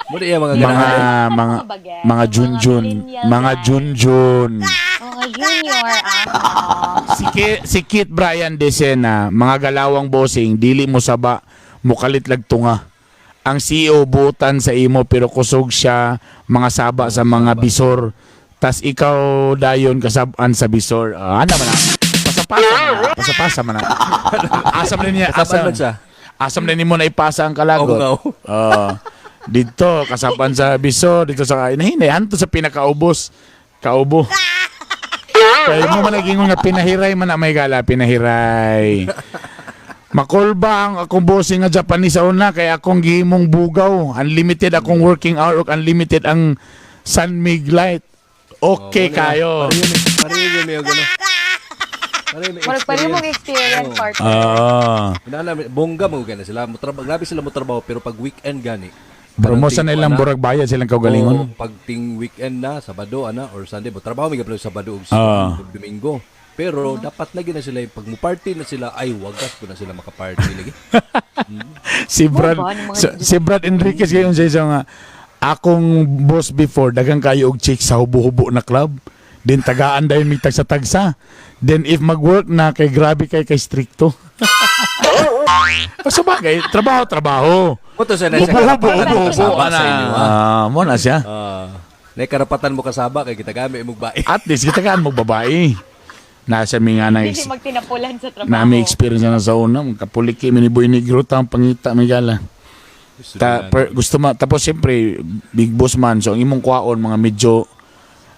Muna iya mga Mga ganahan. mga Mga bagay. mga Mga junjun, millennial mga guys. junjun. Mga junior, ah. Si Kit Brian Decena, mga galawang bossing, dili mo saba, mukalit lagtunga. Ang CEO butan sa imo pero kusog siya mga saba sa mga bisor. Tas ikaw dayon kasab-an sa bisor. Ah, ano man na? Pasapasa man na. Pasapasa man na. Asam na niya. Kasab-an Asam man siya. Asam na nimo na ipasa ang kalagot. Oo nga, oo. Oo. Dito kasapan sa bisor, dito sa inahinay, hanto sa pinakaubos. Kaubo. Kaya mo man naging nga pinahiray man na may gala, pinahiray. Makulba ang akong bossing nga Japanese sa una kay akong gihimong bugaw. Unlimited akong working hour ug unlimited ang San Mig Light. Okay kayo. Pareho yun may ano. Pareho may Murag pareho mong experience. experience, partner. Ah. Inana, bongga mo gana sila. Mutrabaho, grabe sila motrabaho pero pag weekend gani. Bro mo sa Parang ilang ting- burag bayad silang kaugalingon. Oo, pag ting weekend na, Sabado ana or Sunday, mo trabaho may gapon Sabado ug Domingo. Pero dapat lagi na sila pag mo party na sila ay wagas po na sila makaparty lagi. Si Brad Oh, ba, ano mga si Brad Enriquez gayon sa isa nga akong boss before daghang kayo og chick sa hubo-hubo na club. Then tagaan dayon mig tagsa-tagsa. Then if mag-work na kay grabe kay kay strikto. Sa bagay, trabaho trabaho. Mo to sa nasa Hubo-hubo, karapatan mo hubo-hubo kasaba sa inyo ha. Ah, mo na siya. Ah, na karapatan mo kasaba kay kita gami imong bae. At least kita kaan mo babae. Nasa mi nga na Hindi magtinapulan sa trabaho. nami experience na sa una, kapuliki mi ni Boy Negro tang pangita mi gala. Gusto ma tapos siyempre big boss man so ang imong kwaon mga medyo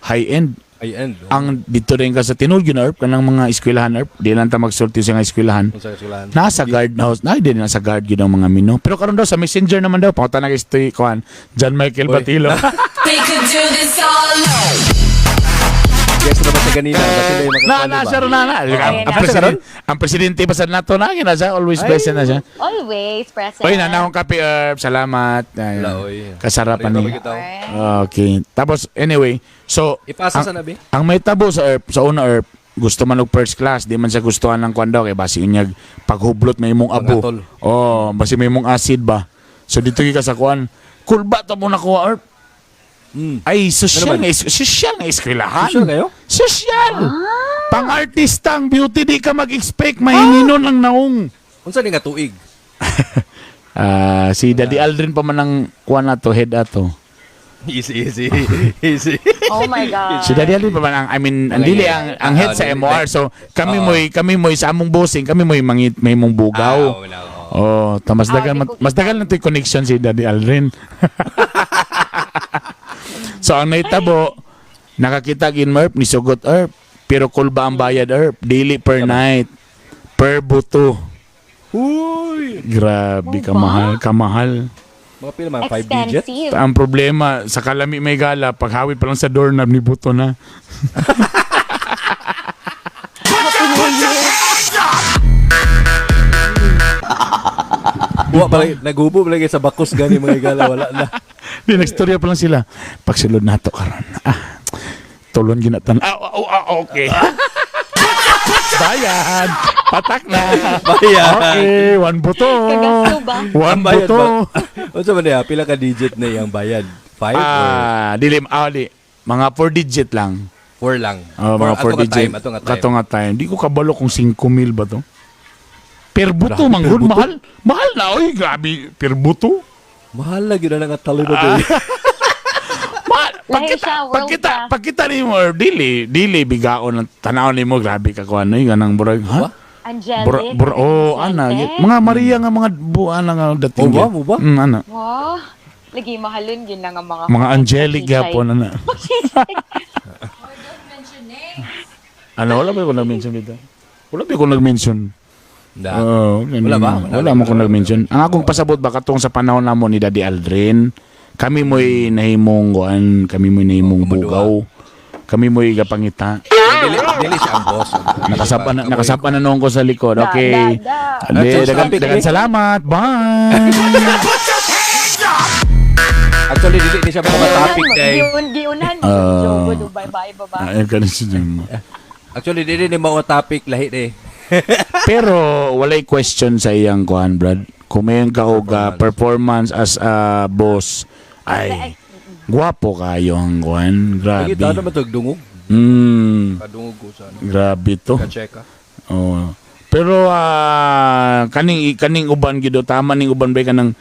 high end Ay end. Oh. ang dito rin ka sa tinud yun Erp kanang mga eskwelahan Erp di lang ta magsulti sa nga eskwelahan Unsa ka eskwelahan? nasa guard house na din nasa guard yun ang mga mino pero karon daw sa messenger naman daw pangutan na kay kuan John Michael Oy. Batilo. We could do this all night. Yes na ba sa ganina? Ba sila yung na makakano na ba? siya ron, na na ang presidente ang presidente pa sa nato na na siya always Ay. present na siya. Always present. Oy, na akong kape Erp, salamat. Ay, Wala, oy. Kasarapan Pareho ni ba kita, oh? Alright. Okay. Tapos, anyway, so, Ipasa ang, sa nabi. ang may tabo sa ERP, sa una ERP, gusto man og first class, di man siya gustuhan ng kwan daw, kay basi unyag paghublot may imong abo. Pangatol. Oh, basi may imong acid ba. So dito gyud ka sa kuan. Cool ba to mo nakuha ERP? Ay, social Ano man? nga, social nga eskwelahan. Social kayo? Social! Pang-artista ang beauty, di ka mag-expect, mahininon ang naong. Unsa ni nga tuig? Ah, si Daddy Aldrin pa man ang kuan na to, head ato. Easy, easy. Easy. Oh my God. Si Daddy Aldrin pa man ang I mean, ang dili ang head sa Ah, dili. MOR. So kami Oo. moy sa among bossing, kami moy mangit may mong bugaw. Ah, wala, oo. Oh, ta mas Ah, dagan di ko mas dagan na to'y connection si Daddy Aldrin. So ang naitabo nakakita gin Merp ni sugot Erp pero kulba ang bayad Erp dili per night per buto. Uy! Grabe Oh, kamahal, ba? kamahal. Mga pila man 5 digits. Expensive. Ang problema sa kalami may gala paghawid pa lang sa doorknob ni buto na. Wa pa lagi- naghubo pa lagi sa bakos gani mga gala wala na. Di, nagstorya pa lang sila. Pagsulod na to karon. Ah, Pastolon ginatan. Ah, oh, ah, okay. Bayan. Patak na. Bayan. Okay, one buto. Kagasto ba? One Ang bayad buto. ba? Unsa man niya? Pila ka digit na iyang bayad? 5 or Ah, dilim ah, di. Mga 4 digit lang. 4 lang? Oh, mga Four- 4 ato nga digit. time, ato nga time. Kato nga time. Di ko kabalo kung 5 mil ba to. Per buto, Grabe, man per gud. buto. Mahal. Mahal na, oy. Grabe, per buto. Mahal lagi na nga talo na to. Mahal. Lahi Pagkita, siya, world pagkita, ka. pagkita ni mo, dili, dili, bigaon ang tanaw ni mo, grabe ka kuan, oy, ganang burag, ha? Ba? Angelic. Bura, bura, oh, ana, Vicente. mga Maria nga mga buwan nga dating. Oh, ba? gyud. Mo ba? Ana. Wow. Lagi mahalon yun na nga mga Mga angelic gyapon ana. Ano, wala ba ko nag-mention dito? Wala ba ko nag-mention? Da. Oo, Wala ba? Wala, wala mo ko nag-mention. Ang akong pasabot ba katong sa panahon namo ni Daddy Aldrin, kami mo'y nahimong kuan, kami mo'y nahimong Oh, kumadua. bugaw. Kami mo'y gapangita. Dili, dili siya ang boss. Nakasapa na, nakasapa na noon ko sa likod. Da, Okay. da, da. Ade, That's dagan, topic, dagan eh. salamat. Bye. Actually, dili ni siya mga topic day. Giun, giunan. Ah. Jogo, Dubai, bye, bye, Ay, ganun siya dyan. Actually, dili ni mga topic lahi eh. Pero walay question sa iyang kuan, Brad. Kung mayon ka og performance as a boss, ay guwapo kayo ang kuan. Grabe. Lagi tao naman tog dungog. Kadungog ko sa ano. Grabe to. Kacheka. Oh. Pero kaning kaning uban gid tama ning uban bay kanang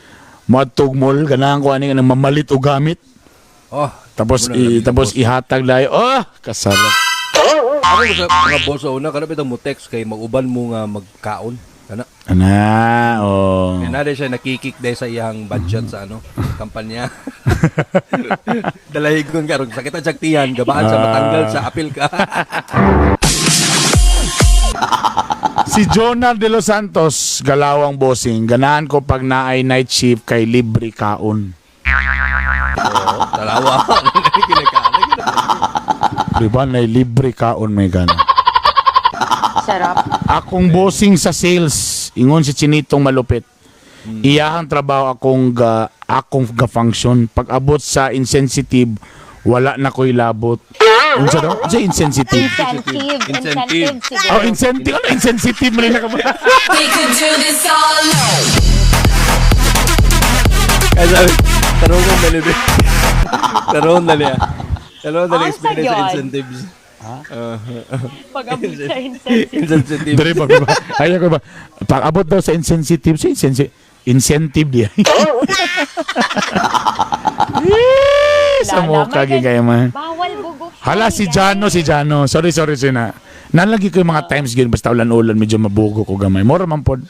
moadtog mall ganahan ko ani kanang mamalit og gamit. Oh, Tapos Muna lang tapos boss. ihatag dayo. Oh, kasarap. Ako sa mga boss sa una kana bitang mo text kay mag-uban mo nga magkaon. Kana. Ana, oh. Kaya na siya nakikik dahil sa iyang budget sa ano, kampanya. Dalahigon ka ron. Sakit ang saktihan, gabaan sa matanggal sa apil ka. Si Jonah de los Santos, galawang bossing, ganahan ko pag naay night shift kay libre kaon. Oo, dalawa. Kinakain. Di ba? Nay libre kaon may gana. Sarap. Akong bossing sa sales, ingon si Chinitong malupit. Iyahang trabaho akong ga function. Pag abot sa insensitive, wala na ko'y labot. Unsa daw? Unsa insensitive? Incentive. Incentive. Incentive siguro. Oh, incentive. Ano insensitive? Mali na ka ba? We could do this all night. Kaya sabi, tarungan na niya. Tarungan na niya. Tarungan na niya Ang explain sa sayon. incentives. Pag abot sa incentive. Insensitive. Dre ba? Ba? Ayaw ko ba? Pag abot daw sa insensitive, sa insensitive, incentive diya. Eh, sa mukha Lalaman gigay man. Bawal bugok. Hala si Jano, si Jano. Sorry, sorry sina. Nalagi ko yung mga times yun, basta ulan-ulan, medyo mabugo ko gamay. Mora man pod.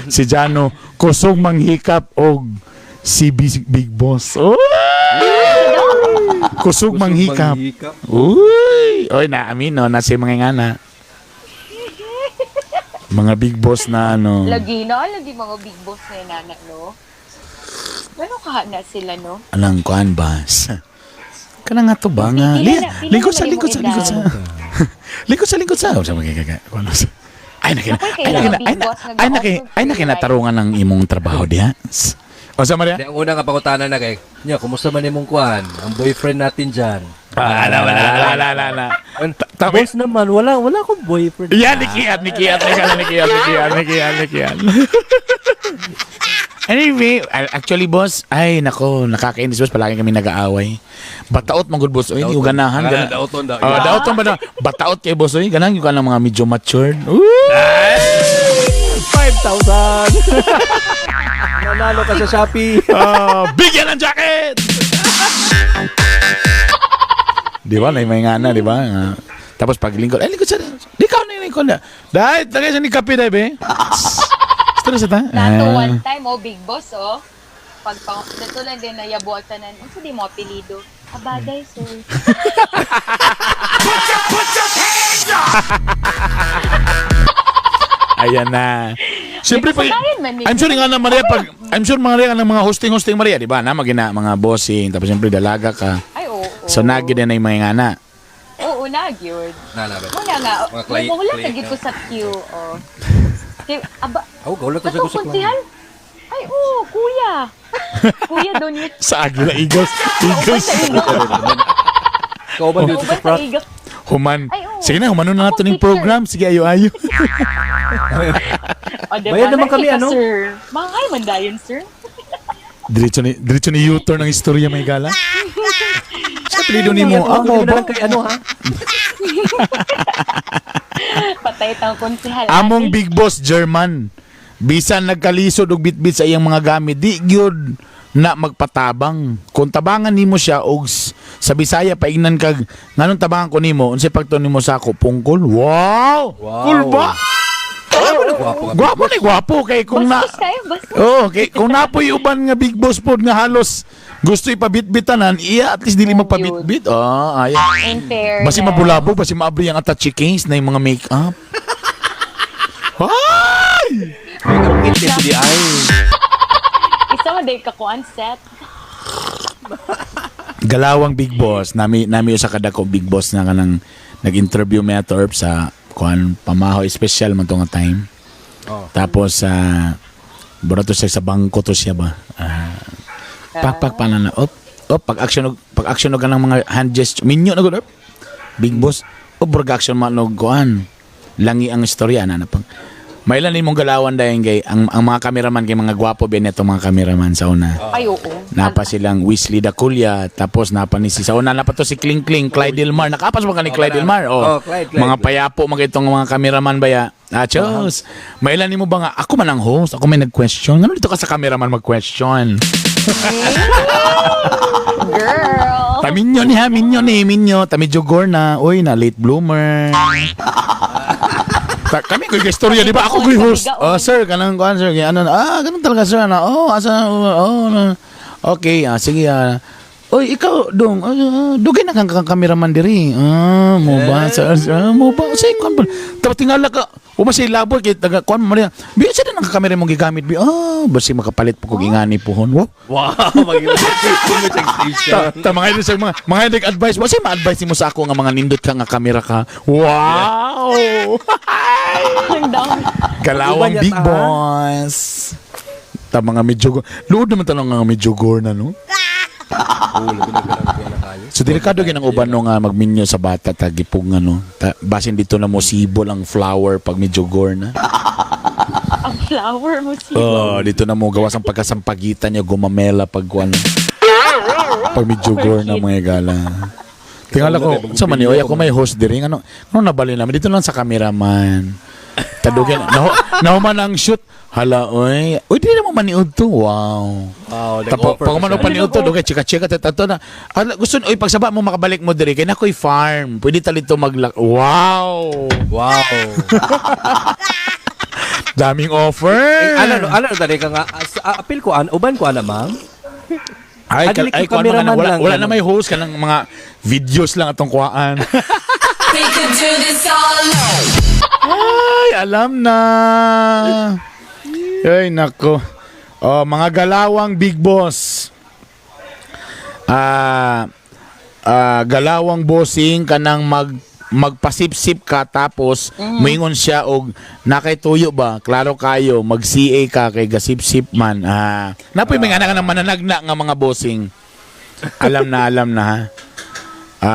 Si Jano, kusog manghikap og si Big Boss. Uy! Kusog manghikap. Manghikap. Uy! Oy, na amino na si mga ngana. Mga big boss na ano. Lagi na, lagi mga big boss na yun, anak, no? Gano'n ka na sila, no? Anang kuan ba? Kana nga to ba nga? Pila na- pila Lingkod na sa lingkod sa imong lingkod sa. Lingkod sa lingkod sa. Sa mga gaga. Kuan sa. Ay na kina. Nakoy, Ay na kina. kailangan Ay big na boss nga ay na kay ga-offer ay na free kinatarungan ng imong trabaho diha. O sa Maria? Di, ang una nga pangutana na kay, Nya, kumusta man imong kuan? Ang boyfriend natin dyan. Ah, wala wala wala wala. wala. Boss naman, wala wala akong boyfriend. Yan, nikiat, nikiat, nikiat, nikiat, nikiat, nikiat, nikiat. Anyway, actually boss, ay nako, nakakainis boss, palagi kami nag-aaway. Bataot man gud boss, oy, hindi ko ganahan. Ah, Gana. dauton daw. Oh, dauton ba na? Bataot kay boss, oy, ganahan yung kanang mga medyo matured. Ooh! 5,000! Nanalo ka sa Shopee. Oh, bigyan ng jacket! Di ba? May nga na, di ba? Ah, tapos pag lingkod, ay lingkod sa, di ka na lingkod na. Dahil, tagay sa ni kape, dahil, be. Stress ta? Nato Ah. one time, oh, big boss, oh. Pag pa, dato lang din nayabo at tanan. Unsa di mo apelido? Abaday, sir. Ayan na. Siyempre, pag, Sakayan man ni- I'm sure nga na Maria, pag, I'm sure mga Maria, ng mga hosting-hosting Maria, di ba? Na, magina, mga bossing, tapos siyempre dalaga ka. Ay, oo. So, nagi din na yung mga nga na. Oo, nagyod. Nana ba? Muna nga, Mga client- wala client ka gid ko sa queue, oh. Kay, aba, Oh, gawla to sa katong kusok lang. kunsihan? Ay, oo, kuya. Kuya, doon yun. Sa Agila Eagles. Eagles. Sa Eagles. Kauban dito sa Kauban sa prat. igo. Human. Ay, oo. Sige na, humanon na nato Akong ning teacher. program. Sige, ayo-ayo. O, diba? Bayad naman kami, Nakita, ano? Sir. Mangay man dayon, sir. Diretso ni U-turn ang istorya may gala. Sa pilido nimo, Ako ako na ba? lang kay ano ha? Patay tang konsehal. Among big boss German. Bisan nagkalisod og bitbit sa iyang mga gamit, di gyud na magpatabang. Kung tabangan nimo siya og sa Bisaya paingnan kag nganong tabangan ko nimo, unsay pagtuon nimo sa ako pungkol? Wow! Wow. Cool ba? Gwapo ka. Gwapo ni gwapo kay kung na Bastos kayo, bastos. Oh, kay kung napoy uban nga big boss pod nga halos gusto ipabitbitanan, iya at least dili Oh, magpabitbit. Ah, ay. In fairness. Basi mabulabo, basi maabri ang attache case na yung mga make-up. Ay! May kapit dito di ay. Isa man day kakuan set. Galawang big boss, nami nami usa ka dako big boss nga kanang nag-interview mi ato Erp sa kuan pamaho special man to nga time. Oh. Tapos sa burato siya sa bangko to siya ba. Ah, pak pak pa na na op op pag action og pag action og kanang mga hand gesture minyo na gud Erp. Big boss op burg action man og kuan. Langi ang istorya na na pang. Mailan nimong galawan dayon kay ang mga cameraman kay mga gwapo ben itong mga cameraman sa una. Ay, oo. Napa silang Wesley Daculia, tapos napa ni si sa una napa to si Kling Kling, Clyde Delmar. Nakapas ba ka ni Oh, Clyde wala. Delmar? Oh, Oh, Clyde, Clyde. Mga payapo mga itong mga cameraman ba ya? Ah, chos. Mailan nimo ba nga ako man ang host, ako may nag-question. Ngano dito ka sa cameraman mag-question? Girl. Taminyo ni ha, minyo ni, minyo. Tami jogor na. Uy, na late bloomer. Kami ko istorya, di ba? Ako ko host. Oh, sir, kanang kuan sir, ano, ah, ganun talaga sir, ano. Oh, asa, oh, no. Okay, ah, sige, ah. Oy, ikaw, dong, dugay na kang kang cameraman diri. Ah, mo ba? Sir, ah, mo ba? Say, kuan ba? Tapos tingala ka, uma siya labor kay taga kuan mo Maria. Bi sa din ang kamera mong gigamit bi. Ah, basi makapalit po kog ingani pohon. Wow. Wow, maging station. Ta, ta mga idol sa mga mga idol advice mo ma-advise nimo sa ako nga mga nindot ka nga kamera ka. Wow! Ang dami. Kalawang Iba niya big ta, ha? boss. Ta mga medyo luod naman tanong nga medyo gore na no. Oh, labi na ganang kuha na kayo. So delikado gyud ang uban no nga magminyo sa bata ta gipong ano. Ta, basin dito na mo sibol ang flower pag medyo gore na. Ang flower mo siya. Oh, dito na mo gawas ang pagkasampagitan niya gumamela pag kuan. Pag medyo gore na mga gala. Tingala ko, sa man oy, ako may host diri ano, ano nabali namin dito lang sa cameraman. Tadugan, naho, nahuman ang shoot. Hala, oy. Uy, di na mo maniud to. Wow. Wow, Tapo, nag-offer pag pa umano siya. paniud to, dugay chika-chika tato na. Ala, gusto oy pagsaba mo makabalik mo diri kay nakoy farm. Pwede ta dito maglak. Wow. Wow. Daming offer. Eh, ano, ano, dali ka nga. Apil ko, an, uban ko, ana, ma'am. Ay, Adili ay, ko kuan mga na, cameraman wala, lang, wala na ano. may host kanang mga videos lang atong kuhaan. We could do this all night. Ay, alam na. Ay, nako. Oh, mga galawang big boss. Ah, galawang bossing kanang magpasipsip ka tapos moingon siya og nakay tuyo ba klaro kayo mag CA ka kay gasipsip man napoy may anak ng mananagna nga mga bossing alam na ha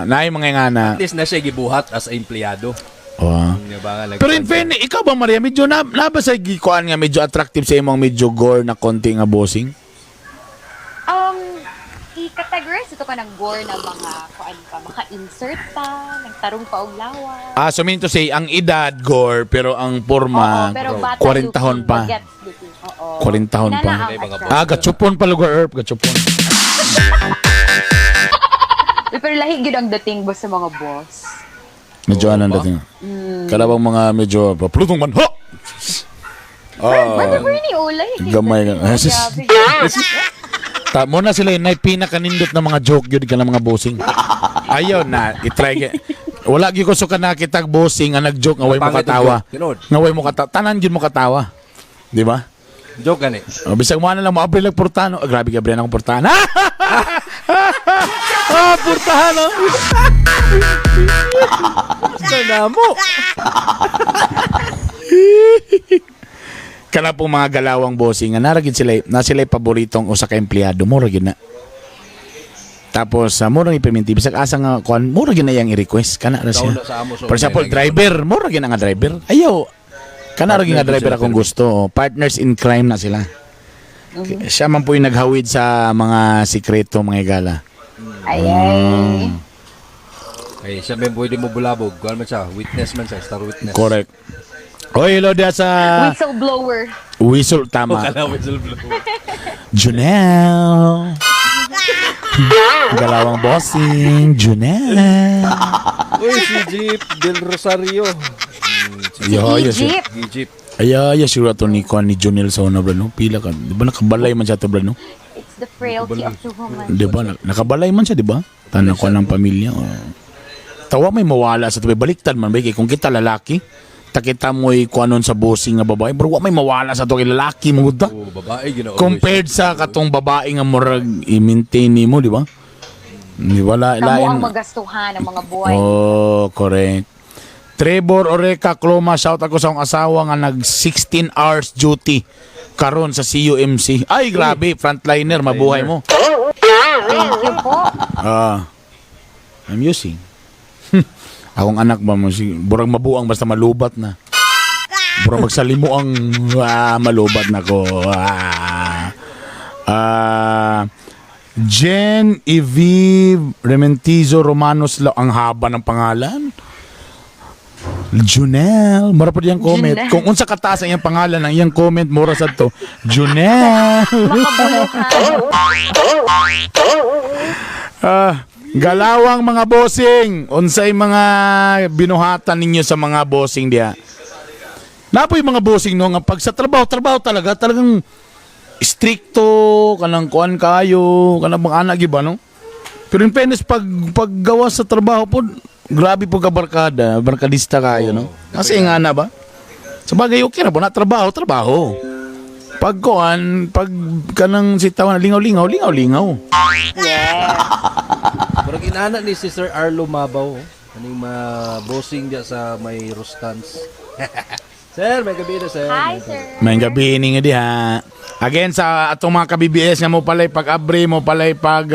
naay mga ngana At least na siya gibuhat as a empleyado. oh. Nga ba nga, Pero in fairness, ikaw ba Maria, medyo na, naba sa gikuan nga medyo attractive sa imong medyo gore na konti nga bossing? I-categorize ito ka ng gore na mga kuan pa, maka-insert pa, nagtarong pa og lawa. Ah, so meaning to say, ang edad gore, pero ang porma, Oo, pero bata 40 tahon looking, pa. bagets looking. Oo. 40 tahon pa. Inana ang May mga attract. Ah, gatsupon pa lugar, Erp, gatsupon. Uy, pero lahi gyud ang dating ba sa mga boss? Medyo Oo anong ba? dating. Kalabang mga medyo, plutong man, ha! Ah, Brother Bernie, oh, lahi gyud Gamay dating. ka. Ah, sis. Grabe gyud. Ta, mo na sila yung pinakanindot na mga joke yun ka ng mga bossing. Ayaw na, itry ka. Wala gyud ko so ka nakitag bossing nga nag-joke nga way mo Pangit ang katawa. joke. Tinod. Nga way mo katawa. Tanan gyud mo katawa. Di ba? Joke gani. Oh, bisag mo na lang mo abril lang portano. Oh, grabe Gabriel akong portahan. Ah, portahan oh. Sana mo. Kana po mga galawang bossing nga nara gid sila na sila paboritong usa ka empleyado mo ra gid na. Tapos sa murang iperminti bisag asa nga kuan mura gyud na iyang i-request kana ra Tao siya. na sa amo sa For example, unay, driver, mura gyud na nga driver. Ayaw. Kana ra gyud nga Partner driver sila, akong pero- gusto. Partners in crime na sila. Siya man po yung naghawid sa mga sikreto, mga igala. Ay, ay. Ay, siya may pwede mo bulabog. Kuan man siya, witness man siya, star witness. Correct. Oy, hello diya sa Whistleblower. whistle tama. Kala whistleblower. Junel. Galawang bossing, Junel. Uy, si Jeep Del Rosario. Si Yo, yo, si- Egypt. Jeep. Ay, ay, siguro ato ni Kwan ni Junel sa una, bro, no? Pila ka. Di ba nakabalay man siya to, bro, no? It's the frailty of the woman. Di ba? Nakabalay man siya, di ba? Tanan ko ng pamilya. Oh. Tawa may mawala sa tabi. Baliktad man, ba? Kay kung kita lalaki, takita mo'y kuanon sa bossing nga babae, bro, wa may mawala sa to kay lalaki mo gud ta. Oh, babae ginoo. Compared sa katong babae nga murag i-maintain nimo, di ba? Di ba? Kamo Lain. ang magastuhan ng mga buhay. Oh, correct. Trevor Oreca Cloma, shout ako sa akong asawa nga nag 16 hours duty karon sa CUMC. Ay, grabe, frontliner, mabuhay mo. Thank you po. Ah. I'm using. Akong anak ba mo si burang mabuang basta malubat na. Burang magsalimo ang malubat na ko. Ah. Ah. Jen Evive Rementizo Romanos ang haba ng pangalan. Junel, mura po diyang comment. Junel. Kung unsa kataas ang iyang pangalan, ang iyang comment mura sa to. Junel. Makabuluhan. Ah, galawang mga bossing. Unsay mga binuhatan ninyo sa mga bossing diha? Napoy mga bossing no nga pag sa trabaho, trabaho talaga, talagang stricto kanang kuan kayo, kanang mga anak gyud ba no? Pero in fairness pag paggawa sa trabaho po, grabe po ka barkada, barkadista kayo no. Kasi nga na ba? Sa bagay okay ra po na trabaho, trabaho. Pag kuan, pag kanang sitawan lingaw-lingaw, lingaw-lingaw. Yes. Murag inana ni si Sir Arlo Mabaw. Oh. Aning ma bossing diya sa may Rustans. Sir, may gabi na sir. Hi, sir. May gabi ni nga diha. Again sa atong mga ka-BBS nga mo palay pag-abre mo palay pag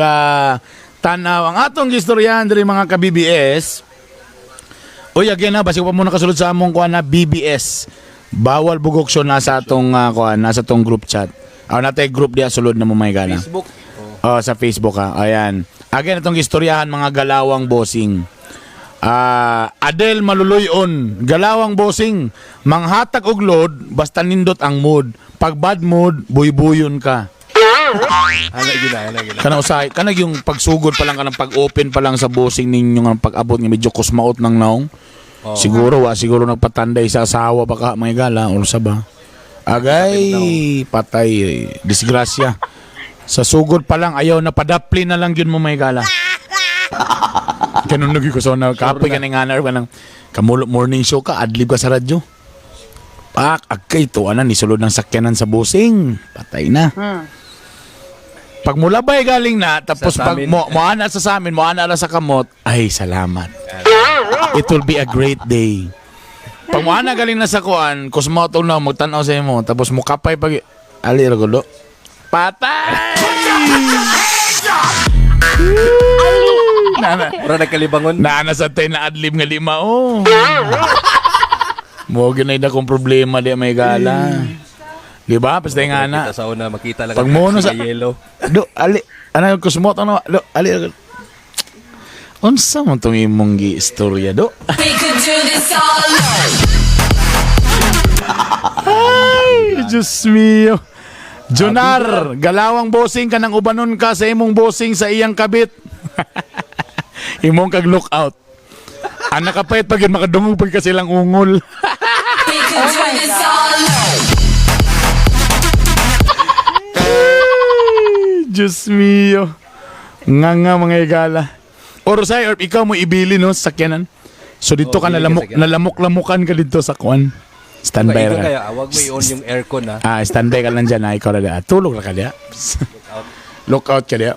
tanaw ang atong gistoryahan diri mga ka-BBS. Uy, again ha, basig pa mo nakasulod sa among kuan na BBS. Bawal bugok siya nasa atong kuan, nasa atong group chat. Aw natay group diha sulod na mo may gana. Facebook. Oh. Oh, sa Facebook ha. Ayan. Again, itong istoryahan mga galawang bossing. Ah, Adel Maluloyon, galawang bossing. Manghatag og load, basta nindot ang mood. Pag bad mood, buybuyon ka. Hala gina, hala gina. Kana usay, kana yung pagsugod pa lang kanang pag-open pa lang sa bossing ninyo nga pag-abot nga medyo kusmaot ng naong. Oh. Siguro wa siguro nagpatanday sa asawa baka may gala or sa ba. Agay, patay, disgrasya. Sa sugod pa lang ayaw na padapli na lang yun mo may gala. Ganun lagi ko sa na kapoy ka ng nga kanang kamulo morning show ka adlib ka sa radyo. Pak, agkay to ana ni sulod ng sakyanan sa busing. Patay na. Pag mulabay galing na, tapos Sa pag samin. mo, moana sa samin, moana na sa kamot, ay salamat. It will be a great day. Pag moana galing na sa kuan, kusmoto na, magtanaw sa imo, tapos mukapay pag, ali ragulo. Patay! Nana, Mura nagkalibangon. naana sa tay na adlib nga lima, oh. Mo ginay na kong problema di may gala. Di ba? Basta nga na. Kita sa una makita lang Pag ang mono taxi sa- nga yellow. Do, ali, ano kusmot ano, do, ali. Unsa man tong imong gi istorya do? We could do this all night. Ay, Diyos mio. Junar, galawang bossing ka nang ubanon ka sa imong bossing sa iyang kabit. Imong kag look out. Anak kapait pag yun makadungog pag ka silang ungol. We could do this all night. Ay, Diyos mio. Nga nga mga igala. Or say, or ikaw mo ibili no, sa sakyanan. So dito Oh, ka bili ka nalamok, sakyanan. nalamok-lamukan ka dito sa kuan. Standby Ikaw ra. kaya, wag mo i-on yung aircon ha. Ah, standby ka lang dyan ha. Ikaw ra. Tulog ra ka diya. Look out ka diya.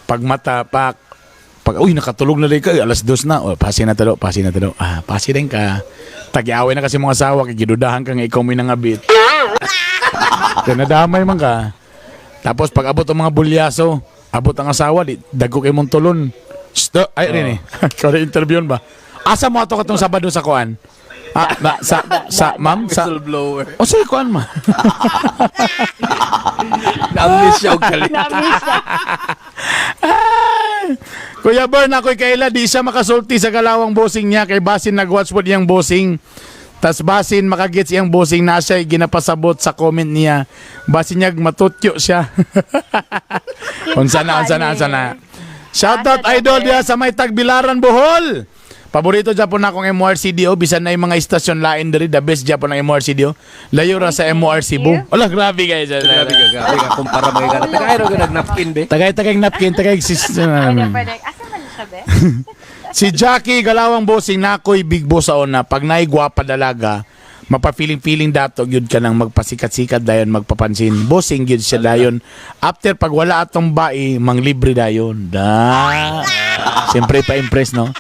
Pag mata, pak, pag, uy, nakatulog na rin ka, 2:00 na. O, pasi na talo, pasi na talo. Ah, pasi rin ka. Tag-iaway na kasi mga asawa, kay gidudahan ka nga ikaw may nangabit. Kaya nadamay man ka. Tapos pag abot ang mga bulyaso, Abot ang asawa di dago kay mong tulon. Shh, ay rin eh. Ikaw na interviewn ba? Asa mo ato katong Sabado sa kuan? Ah, na, sa ma'am sa Whistleblower. O sa kuan ma. Na-miss siya og kalit. Na-miss siya. Kuya Bern, ako'y kaila di siya makasulti sa galawang bossing niya kay basin nag-watch po niyang bossing. Tas basin makagets iyang bossing na siya ginapasabot sa comment niya. Basin niya matutyo siya. Unsa na, unsa na, unsa na. Shoutout Asa idol daw, diha sa may Tagbilaran, Bohol. Paborito Japon na akong MRCDO bisan na yung mga istasyon lain diri, the best Japon ang MRCDO. Layo ra sa MR Cebu. Wala, grabe guys. Grabe ka, grabe ka. Kumpara mga gana. Tagay ra nag napkin be. Tagay-tagay napkin, tagay sis. Pwede, pwede. Asa man siya, be? Si Jackie Galawang Bossing nakoy big boss sa una pag naigwapa dalaga mapa-feeling-feeling dato gyud ka nang magpasikat-sikat dayon magpapansin. Bossing gyud siya dayon. After pag wala atong bai manglibre dayon. Da. Siyempre pa-impress no.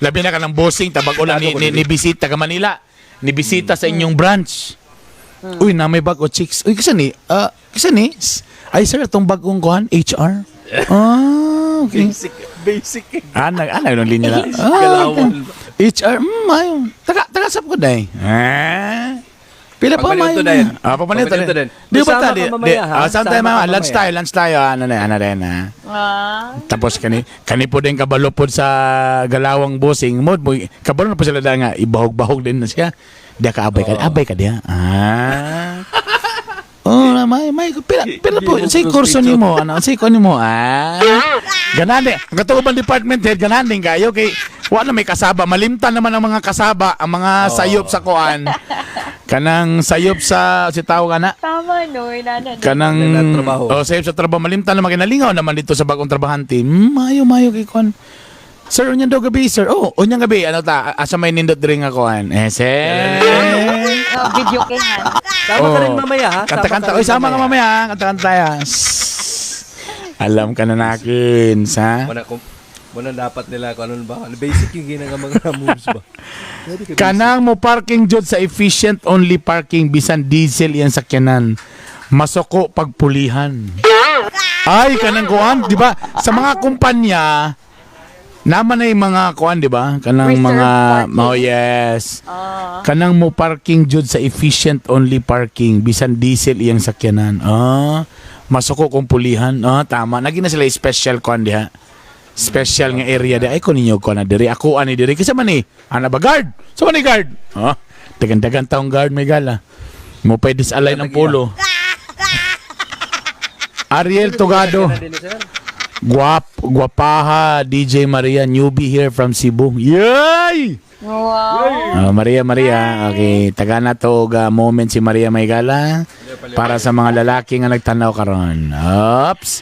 Labi na ka ng bossing tabag ulan ni bisita ka Manila. Ni bisita sa inyong branch. Uy, na may bag o chicks. Uy, kasi ni, kasi ni, ay sir, itong bagong kuhan, HR. Ah, okay. Basic, basic. Ah, nag linya na. Ah, Galawan. okay. HR, ayo. Taga sap ko day. Ah. Pila pa Pagpalit mayo. to din. Ah, papalit to Pagpalit to din. din. Di ba Sama ta ka di? mamaya, ha? Ah, saan tayo Sama mama? ka Lunch mamaya. tayo, lunch tayo. Ano na, ano rin ha. Ah. Tapos kani po din kabalo po sa galawang bossing mod mo kabalo na po sila da nga ibahog-bahog din na siya. Di ka abay ka, abay ka diya. Ah. Oh, na may pila po Di mo say kurso frustration. nimo ano say ko nimo ah. Ganan din. Ang katuban department head ganan din kayo kay wa na may kasaba malimtan naman ang mga kasaba ang mga sayop sa kuan. Kanang sayop sa si tawag ana Tama, no. Inana, no. kanang Kanang trabaho. Oh, sayop sa trabaho malimtan naman kinalingaw naman dito sa bagong trabahante. Mayo mayo kay kuan. Sir, unyang daw gabi, sir. Oh, unyang gabi. Ano ta? Asa may nindot diri nga kuan. Eh, sir. Oh, video kay Han. Sama ka rin mamaya ha. Kanta-kanta. Sama ka Oy, rin sama ka mamaya. Ha? Kanta-kanta ya. Sss. Alam ka na nakin, sa? Wala kung wala dapat nila kung ano ba. Basic yung ginanga mga moves ba. Grabe ka, basic. Kanang mo parking jud sa efficient only parking bisan diesel iyang sakyanan. Masoko pagpulihan. Ay, kanang kuan, di ba? Sa mga kumpanya, naman na yung mga kuan, di ba? Kanang Reserved mga parking. oh yes. Ah. Kanang mo parking jud sa efficient only parking bisan diesel iyang sakyanan. Ah, masuko kung pulihan. Ah, tama. Naging na sila special kuan diha. Special nga area di ay ko ninyo ko na diri. Ako ani diri kasi man ni. Ana ba guard? Sa man ni guard? Ah, dagan-dagan taong guard may gala. Mo pwede sa alay ng polo. Ariel Togado. Guap, guapaha, DJ Maria, newbie here from Cebu. Yay! Wow. Ah, Maria, Maria, okay. Taga na to og, moment si Maria Maygala para sa mga lalaki nga nagtanaw karon. Oops.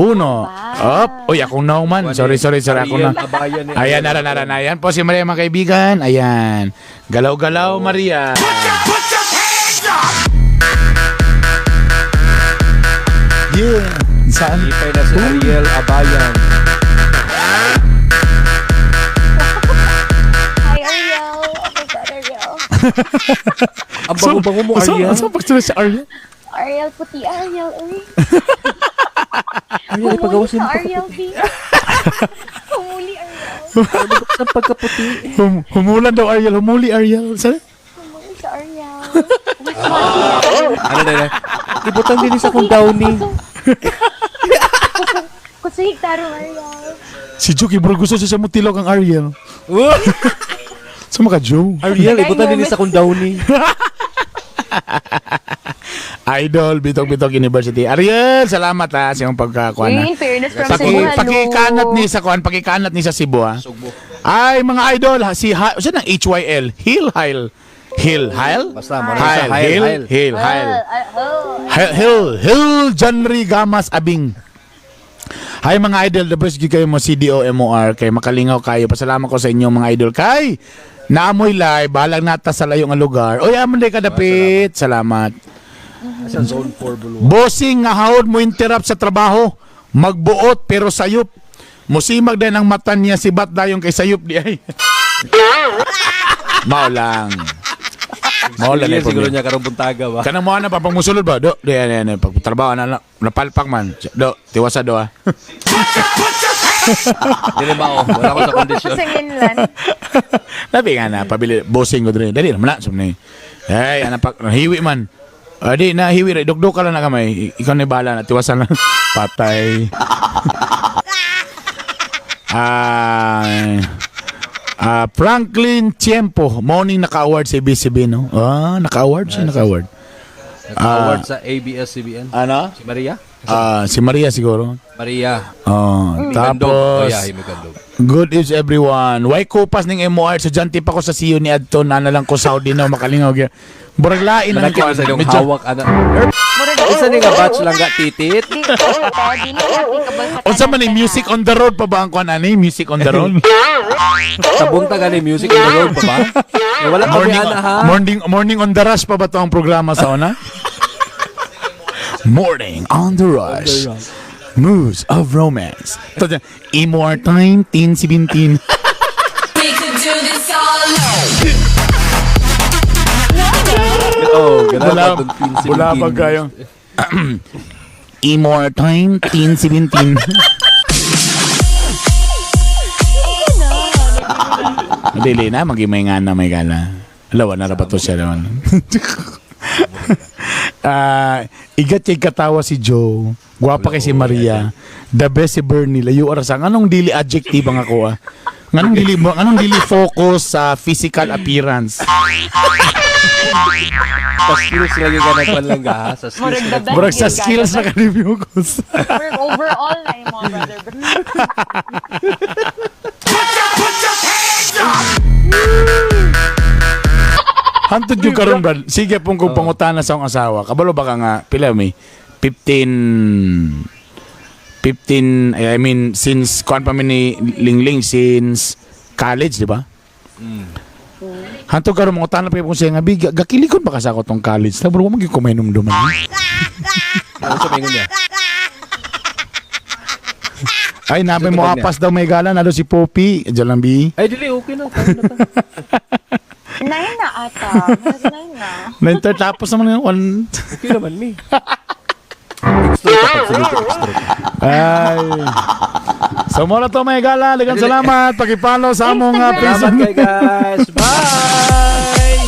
Uno. Up. Uy, akong naong man. Sorry, sorry, sorry. Ako na. Ariel Abayan ni Ayan, nara, nara, na. Ayan po si Maria, mga kaibigan. Ayan. Galaw-galaw, Maria. Yeah. Saan? Lipay na si Ariel Abayan. Hi, Ariel. Oh my God, Ariel. Ang bango-bango mo, Ariel. So, pagsunod si Ariel? Ariel, puti Ariel. Uy. Ariel, ipagawas Humuli yung sa Ariel, B. Humuli, Ariel. Ang pagkaputi. Humulan daw, Ariel. Humuli, Ariel. Saan? Humuli sa Ariel. Ano na na? Ibutang din sa kong downy. Kusihig tarong Ariel. Si Juki, bro, gusto siya sa mutilog ang Ariel. Sa mga Joe. Ariel, ibutang din sa kong downy. Idol, Bitog Bitog University. Ariel, salamat ha sa iyong pagkakuan. Uy, ha. in fairness from Paki, Cebu, hello. pakikanat ni sa kuan, pakikanat ni sa Cebu ha. Sugbo. Ay, mga idol, ha, si ha, saan ang HYL? Hill Heil. Hill Heil? Basta, mo na Heil, sa Heil, Hill, Heil. Hill, Heil. Ah, oh. Hill, Hill, Hill, Janry Gamas Abing. Hi mga idol, the best gyud kayo mo CDO MOR kay makalingaw kayo. Pasalamat ko sa inyo mga idol kay naamoy live bahalag nata sa layo nga lugar. Oy, amon day kadapit. Salamat. Sa zone 4 Bulwa. Bossing nga haod mo interrupt sa trabaho, magbuot pero sayop. Musimag din ang mata niya si Bat dayon kay sayop di ay. Mao lang. Mao lang na Siguro problema. niya karong buntaga ba. Kanang mo na pa pag musulod ba? Do, di yan, yan, pag trabaho na napalpak man. Do, tiwasa do ah. Dili ba oh, wala ko sa kondisyon. Sa Inland. Labi nga na pabili bossing ko diri. Dali naman na sumni. Hey, ana pak hiwi man. Adi na hiwi ra dugdug ka lang na kamay. Ikaw na bahala na tiwasan lang. Patay. Ah, ah, Franklin Tiempo, morning naka-award sa ABCB, no? Ah, naka-award siya, naka-award. Nag-award sa ABS-CBN. Ano? Si Maria? Ah, si Maria siguro. Maria. Oh, Himigandog. Oh, tapos yeah, himigandog. Good is everyone. Why kupas ning MOR estudyante pa ko sa CU ni adto na lang ko Saudi na makalingaw gyud. Murag lain ang Malaki kuan. sa inyong Medyo- hawak ana. Isa ni nga batch lang ga titit. Di ko, dili applicable sa Unsa man ni tanan. music on the road pa ba ang kuan ani? Music on the road. Sa buntag ani music on the road pa ba? Eh, wala pa morning, ana ha. morning on the rush pa ba to ang programa sa una? Morning on the rush. Moves of romance. To MOR time 10:17. We could do this all night. Oh, ganun Wala, pa tong 15. wala pa kayo. MOR time 10:17. Dili na, magimay nga na may gala. Alawa na ba to siya naman. Ah, igat kay katawa si Joe. Gwapa kay si Maria. The best si Bernie. Layo arasang. Anong dili adjective ang ako ah? Nganong dili mo, anong dili focus sa physical appearance? Sa skills lagi ka nagkuan lang ga ha. Sa skills. Murag the best. Murag sa yun, skills na guys. ka-focus. Murag overall na yung mga brother. Hantod yung karon Brad. Sige pong kung pangutana sa akong asawa. Kabalo ba ka nga pila may 15 15 I mean since kuan pa mi ni Lingling since college, di ba? Hantod karon mangutana pa kung siya nga bi gakilikon ba ka sa ako tong college? Na bro, mo gyud kumainumduman. Ano sa mingon niya? Ay, namin mo Sa tubag niya. apas daw may gala nalo si Poppy. Diyan lang bi. Ay dili okay na. Tama na ta. 9 na ata. Murag 9 na. Nenter tapos naman yung one. Okay naman mi. Extra pa pagsunod ko, extra. Ay. So mo na to may gala. Daghang salamat. Paki-follow sa among Instagram. Facebook. Salamat kay guys. Bye.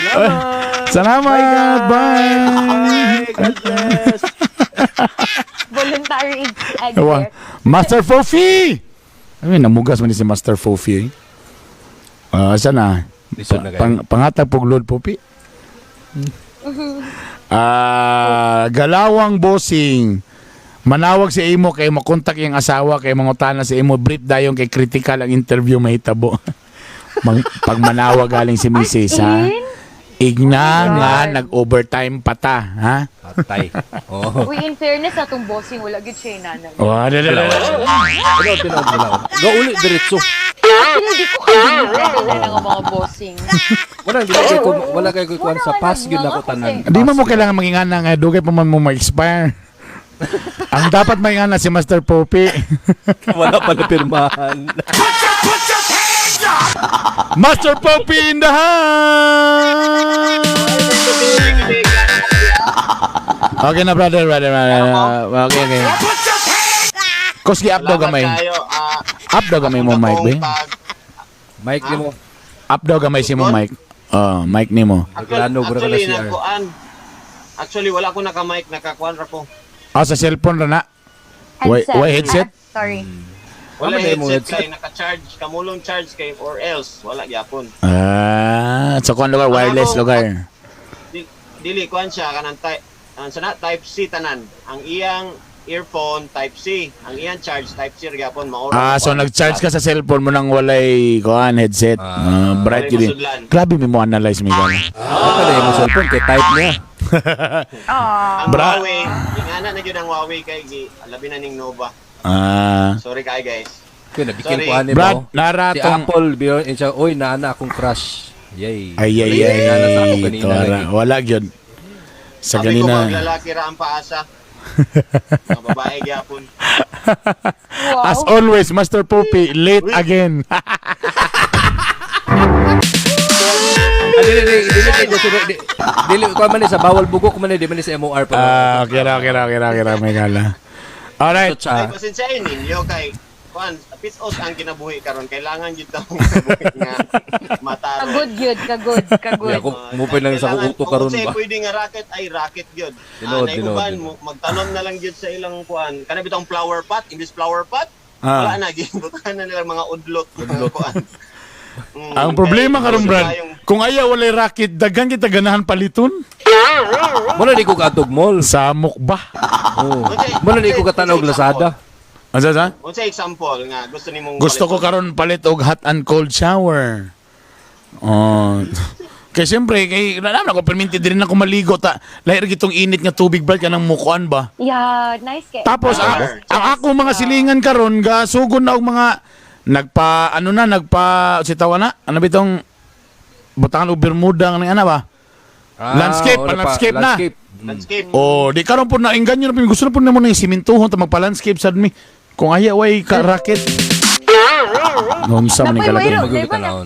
Salamat. Salamat. Bye. Bye. God bless. Voluntary exit. Ewa. Master Fofi! Ay, namugas man ni si Master Fofi eh. Ah, saan na? Lisod na kayo. Pangatag pog Lord Popi. Ah, galawang bossing. Manawag si imo kay makontak iyang asawa kay mangutana si imo brief dayon kay critical ang interview mahitabo. Pag manawag galing si Mrs. ha. In? Igna Oh my nga God. nag-overtime pata, ha? Patay. Oh. Uy, in fairness, atong bossing, wala gyud siya inanag. Oh, da, da, da, da. Ano tinuod mo lang? Go uli diretso. Actually, di ko kabilib na ng mga bossing. Wala dili kay ko wala kay ko kuan sa pass gyud nako tanan. Di man mo kailangan mangingana nga dugay pa man mo ma-expire. Ang dapat maingana si Master Poppy. Wala pa na pirmahan. Master Poppy in the house! Okay na brother, brother, brother. Okay. Koski up daw Salamat gamay. kayo. Ah, Up daw gamay mo mic, be. Mike nimo. Up daw gamay si mo mic. Oh, mic nimo. Naglano, bro, ka na Actually, CR. nagkuan. Actually, wala ko naka-mic, nakakuan ra ko. Ah, sa cellphone ra na. Headset. Why headset? Ah, sorry. Wala Ano ba yung headset headset? kay naka-charge, kamulong charge kay or else wala gyapon. Ah, sa kuan lugar wireless Ako- lugar. Dili kuan siya kanang type ang sana type C tanan. Ang iyang earphone type C, ang iyang charge type C ra gyapon mao ra. Ah, so nag-charge ka sa cellphone mo nang walay kuan headset. Ah, bright Walay yun. masudlan. Grabe mi mo analyze mi gana. Ano pa na imong cellphone kay type niya. Ah, Ang Huawei, ingana na gyud ang Huawei kay gi labi na ning Nova. Ah, Sorry kay guys. Kaya nabikil Sorry. ko ani Brad, mo. Si naratong Apple biyon siya, oy naana akong crush. Yay. Ay ay ay. Naana sa ako kanina Tuwara. lagi. Wala gyud. Sa Sabi ko ganina. mga lalaki ra ang paasa. Mga babae gyapon. wow. As always, Master Poppy, late again. Dili dili dili ko dili ko man ni sa bawal bugok man ni di man ni sa MOR pa. Ah, okay ra, okay ra, okay ra, okay ra, may gala. Alright. So, Ay, tsa. pasensyahin ninyo kay kuan, pitos ang kinabuhi karon, kailangan gyud ta kinabuhi nga mataro. Kagod yun, kagod, kagod. Yeah, kung mupin lang sa Kailangan- kuto karon kung unsay ba. pwede nga racket ay racket gyud. Tinuod, Ah, tinuod, uban tinuod. mo magtanom na lang gyud sa ilang kuan. Kana bitong flower pot, English flower pot. Ah. Wala na gibutangan na nila mga udlot, mga kuan. Ang problema kay- karon, Brad, tayong- kung ayaw walay racket, daghan kita ganahan paliton. Muna di ko kaatog mall. Samok ba? Oo. Muna di ko katanog Lazada. Ano sa? Unsay example nga gusto nimong Gusto ko karon palit og hot and cold shower. Oh. Kay siyempre, kay alam na ko perminti din ako maligo ta. Lahir gitong init nga tubig brad kanang mukuan ba. Yeah, nice kay. Tapos ang ako mga silingan karon gasugon na og mga nagpa ano na nagpa si tawa na ano bitong butangan og bermuda nga ana ba? Ah, Landscape, wala pa. pa-landscape na. Landscape. Landscape. Oh, di karon po na engganyo na po gusto na po namo nang simintuhon ta magpa-landscape sad mi. Kung ayaw ay ka racket. Unsa man ni Napoy kalaki. mo Magugod iro, tanawon.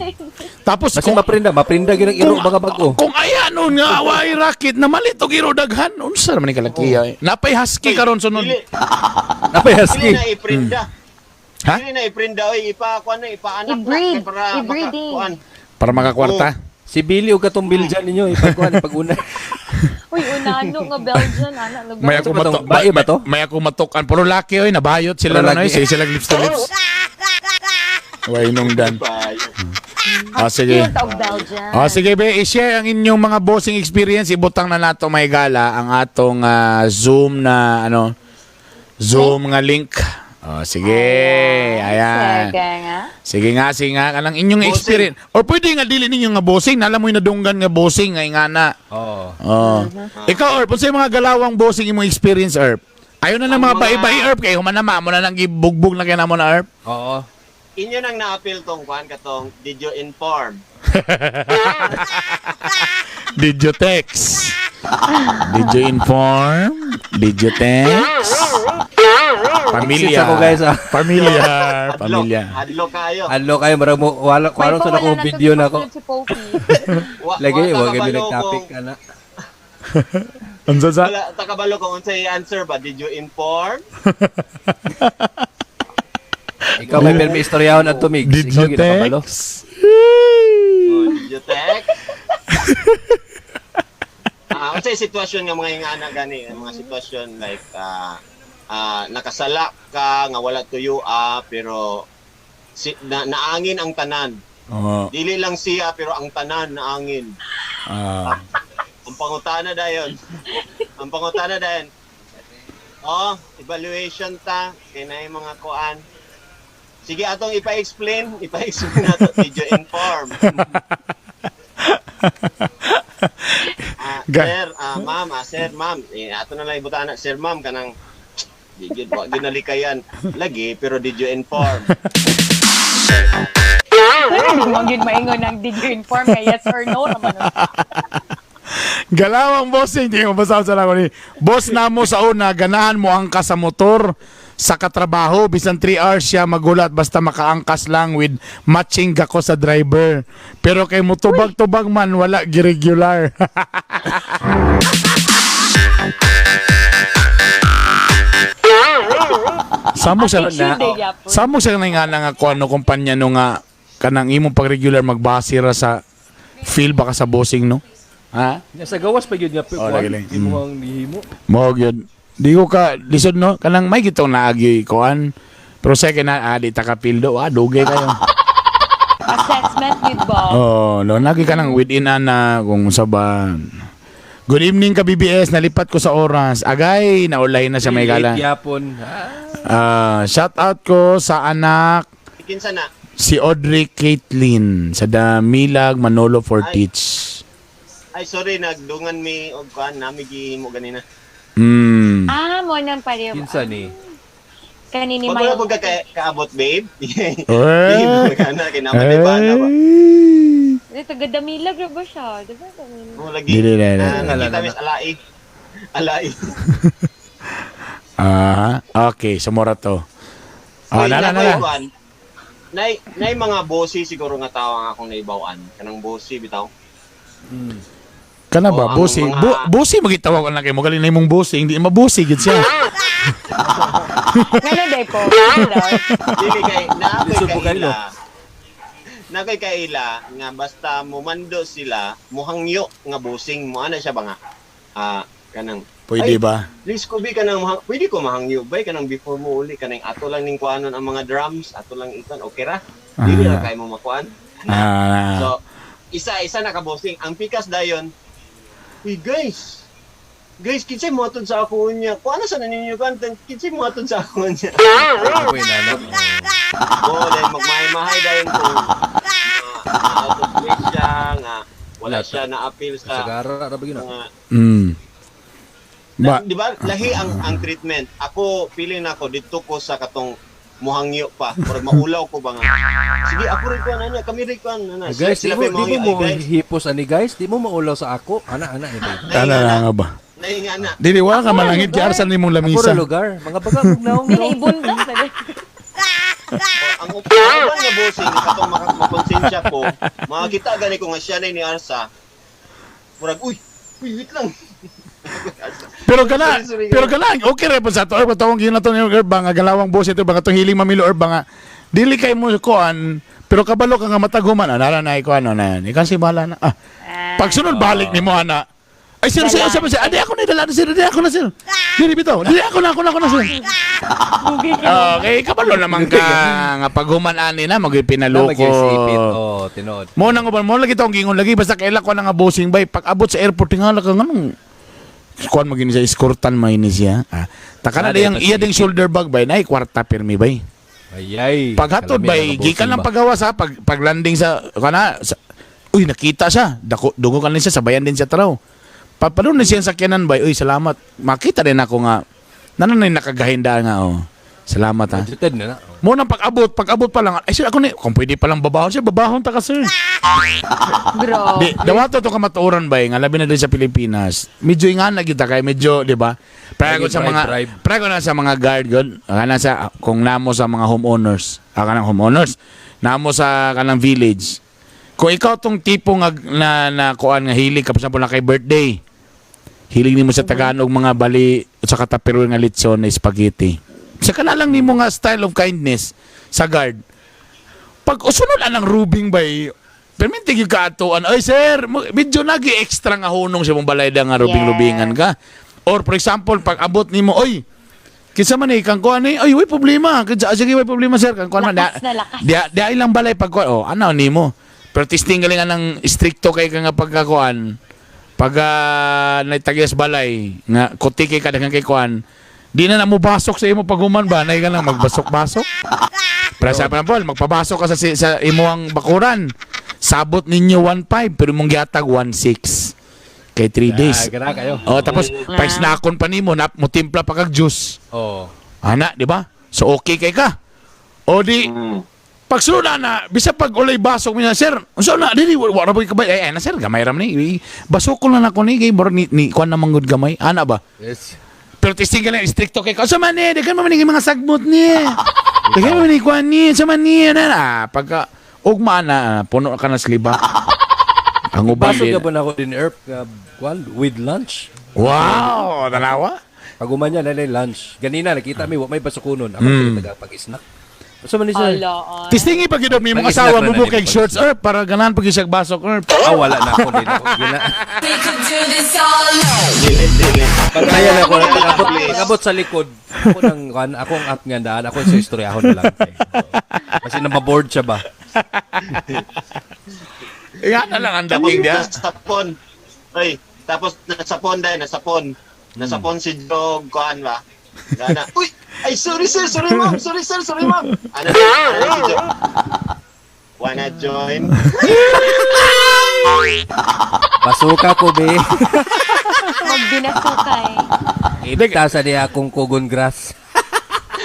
Tapos Kasi kung maprinda, maprinda gyud ang iro mga bago. Kung aya nun nga way racket na malit og iro daghan unsa man ni kalaki ay. Napay husky karon sunod. Dili, Napay dili husky. na iprinda. Ha? Dili na iprinda oy, ipa kuan na ipaanak na I-breed. kay para I-breeding. makakuan. Para makakwarta. Si Billy og katong Belgian ninyo ipagkuan ipaguna. Uy, unano nga Belgian, ana lugar. May ako Ano ba matok tong- bae ba to? May ako matokan pero laki oy nabayot sila Pero ron oy, laki. sila lips to lips. Way nung dan. Bayo. Ah, sige. Cute og Belgian. Ah, sige be, i-share ang inyong mga bossing experience. Ibutang na nato may gala ang atong Zoom na ano Zoom nga link. Oh, sige. Ayan. Sige nga. Sige nga, sige nga. Kanang inyong Bossing. experience. Or pwede nga dili ninyo nga bossing. Nala mo yung nadunggan nga bossing nga ingana. Oo. Oh. Ikaw, Erp, unsay mga galawang bossing imong experience, Erp? Ayaw na ng mga Ang mga- ba-iba, Erp. Kay human na mo na nang gibugbog na kaya namo na, Erp. Oo. Inyo nang na-appeal tong kuan katong did you inform? Did you text? Did you inform? Did you text? Pamilya. Exit ako, guys, ah. Pamilya. Adlok, Pamilya. adlok kayo. Adlo kayo marag mo wala May karon sa pa, wala akong na video to na ako. Si Poki. Lagi wa wa gyud kabalo nag-topic kung- ana. Unsa sa? Wala ta kabalo kung unsay answer ba did you inform? Ikaw may permi istoryahon adto Migs. Did Ikaw you gyud nakabalo. text? Oh, did you text? Unsay sitwasyon nga mga ingana gani, ang mga sitwasyon like nakasala ka nga wala tuyo pero si, naangin ang tanan. Oo. Dili lang siya pero ang tanan naangin. Ah. Ang pangutana dayon. Ang pangutana dayon. Oh, evaluation ta kay naay mga kuan. Sige atong ipa-explain, ipa-explain nato did you inform? Sir, ma'am, sir, ma'am, eh, ato na lang ibutan na sir, ma'am kanang di gyud wa ginalikayan lagi pero did you inform? Pero di mo gyud maingon ang did you inform nga yes or no naman. Galawang bossing, di mo basta sa lang ni. Boss namo sa una, ganahan mo angkas sa motor sa katrabaho bisan 3 hours siya magulat basta makaangkas lang with matching gako sa driver. Pero kay mutubag-tubag man wala giregular. Samo siya Attitude eh, yapon. Samo siya na nga nga kuno kumpanya no nga kanang imong pag regular magbase ra sa feel baka sa bossing no. Ha? Sa gawas pa gyud nga Oh, lagi lang. Imo ang gihimo. Mo gyud. Di ko ka lisod no kanang may gitong naagi kuan. Pero second na di ta kapildo, dugay kayo. Assessment gyud ba? Oh, no nagi ka nang within ana kung sa ba. Good evening ka BBS, nalipat ko sa oras. Agay, naulay na siya may gala. Late yapon. Ah. Shout out ko sa anak Kinsa na? si Audrey Caitlin sa Damilag Manolo for Ay. Teach. Ay sorry nagdungan mi og kuan nami gihimo ganina. Ah, mo nang pareho. Kinsa ni? Kanini Wag mayo. mo ka kaabot babe. Eh. Gihimo ka na kay naman di ba na ba? Eh, taga Damilag ra ba siya? Di ba? Damilag? Oh, lagi. Dili, dili, dili. Nakita mis alai. Alai. Ah, okay, sumura to. Ah, Uy, nala, nakoy nala. kuan. Nay mga bossy siguro nga tao ang akong naibawan. Kanang bossy bitaw. Kana ba Oh, ang bossing? Bossing magitawag lang kay mo galing na imong bossing, di mabossing gid siya. Ngano day po? Ngano daw? Dili kay naakoy Lisod po kayo, kaila. Naakoy kaila nga basta mumando sila, muhangyo nga busing mo ana siya ba nga. Ah, kanang Pwede Ay, ba? Please ko bi kanang pwede ko mahangyo bay kanang before mo uli kanang ato lang ning kuanon ang mga drums, ato lang ikan okay ra. Dili ra kay mo makuan. Ah. So isa-isa na ka-bossing. Ang pikas dayon. Uy guys. Guys, kinsay mo atod sa ako niya. Kuan na sa ninyo kan, kinsay mo atod sa ako niya. Ako yung nanak. Oo, dahil magmahay-mahay dahil kung out of place siya, nga wala siya na-appeal sa Sagara, ra ba yun? mga Ba, di ba lahi ang treatment. Ako feeling nako dito ko sa katong muhangyo pa or maulaw ko ba nga. Sige, ako rin kuan ana, kami rin kuan ana. Guys, di Sila mo, pa di yung mo mahangyo. mo Ay, guys, hipos ani guys, di mo maulaw sa ako. Ana, ana, iba. ana na nga ba? nahinga na. Dili wala ka malangit kay arsan nimong Ako lamisa. ra lugar, mga baga kog naong. Hindi na ibundak na day. Ang uban nga bossing katong makakonsensya ko, makakita gani ko nga siya na ni Arsa. Murag, uy, uy, wait lang. Pero kana, Sorry, sorry, pero kana, okay ra po sa ato. Or patawang gyud nato ni Erba nga galawang boss ito ba katong hiling mamilo Erba nga dili kay mo kuan pero kabalo ka nga mataguman ana na ikaw ano na yan. Ikaw si bahala na. Ah. Pagsunod balik nimo ana. Ay sir, sir, sir, sir, adi ako na dala na sir, adi ako na sir. Dili bitaw. Dili ako na ako na sir. Bugay ka. Okay, kabalo naman ka nga paghuman ani na magay pinaloko. Mag-isipit. Oh, tinuod. Mo nang uban mo lagi tong gingon lagi basta kaila ko na nga bossing bay pag abot sa airport tingala ka nganong kuan magini siya escortan may ni siya. Ah, taka na Wala, diyang dapat iya ding shoulder bag bay nay kwarta pirmi bay. Ayay. Paghatod Kalami bay ang gikan bossing lang ba? pagawa sa pag paglanding sa kana sa, uy nakita siya dako dugo kan siya sabayan din siya taraw. Papadun na siya sa sakyanan bay uy salamat makita din ako nga nananay nakagahinda nga oh. Salamat ha. Budgeted na na. Mo nang pag-abot, pag-abot pa lang. Ay sir, ako ni, kung pwede pa lang babahon sir, babahon ta ka sir. Bro. Di, dawato to kamatuoran ba nga labi na din sa Pilipinas. Medyo ingana gyud ta kay medyo, di ba? Prago Lagi sa mga bribe, prago na sa mga guard gyud, kana sa kung namo sa mga homeowners, kanang homeowners, namo sa kanang village. Kung ikaw tong tipo nga na, na kuan nga hilig ka for example na kay birthday. Hilig nimo sa Tagalog mga bali sa katapiro nga litson na spaghetti. Sa kana lang nimo nga style of kindness sa guard pag usunod anang rubing bay perminti gyud ka atuan ay sir medyo nagi extra nga hunong sa imong balay da nga rubing-rubingan ka or for example pag abot nimo oy kinsa man eh kang kuan eh ay way problema kinsa sige way problema sir kang kuan man Lakas na lakas. di di ay lang balay pag kuan oh ano nimo pero testing galing anang stricto kay ka nga pagkakuan pag naitagyas balay nga kutiki ka daghang kay kuan di na na mo basok sa imo paghuman ba nay ka lang magbasok-basok. Para sa example, magpabasok ka sa imuang bakuran. Sabot ninyo 1.5 pero imong gihatag 1.6 kay 3 days. Ah, gana kayo. Oh, tapos paisnakon pa nimo na mo timpla pa kag juice. Oh. Ana, di ba? So okay kay ka. O di pagsunod na na, bisa pag ulay basok mo niya, sir, unsa na dili wa ra ba kabay? Ay, ay na sir, gamay ra man ni. Basok ko lang ako ni kay bor ni, ni kuan naman gud gamay. Ana ba? Yes. Pero testing ka lang, stricto kay ka. Unsa man ni, daghan man ni mga sagbot ni. Daghan man ni kuan ni, unsa man ni ana na. Pagka ugma na, puno ka na sliba. Ang uban Basog din. na ba na ako din Erp nga kuan with lunch. Wow, tanawa. Pag umanya na lunch. Ganina nakita mi wa may basukunon. Ako mm. taga pag-snack. Unsa man ni sir? Ala, ay. Testingi pag yun, may mga Pag-snack asawa na mo na, kay di ba? shorts or para ganahan pag isang basok or Ah, wala na ako din ako. Gina. We could do this all night. Dili, dili. Pagkaya na ako pag-abot, pag-abot sa likod. Ako nang kuan, ako ang app nga daan, ako sa istoryahon na lang. Kasi nababoard siya ba? Nga na lang ang dating niya. Nasapon. Ay, tapos nasapon dahil, nasapon. Nasapon si Jog, kuan ba? Gana. Uy! Ay, sorry sir, sorry ma'am, sorry sir, sorry ma'am. Ano na, ano na si Jog? Wanna join? Basuka ko be. Magbinasukay. Ibta sa niya akong kugon grass.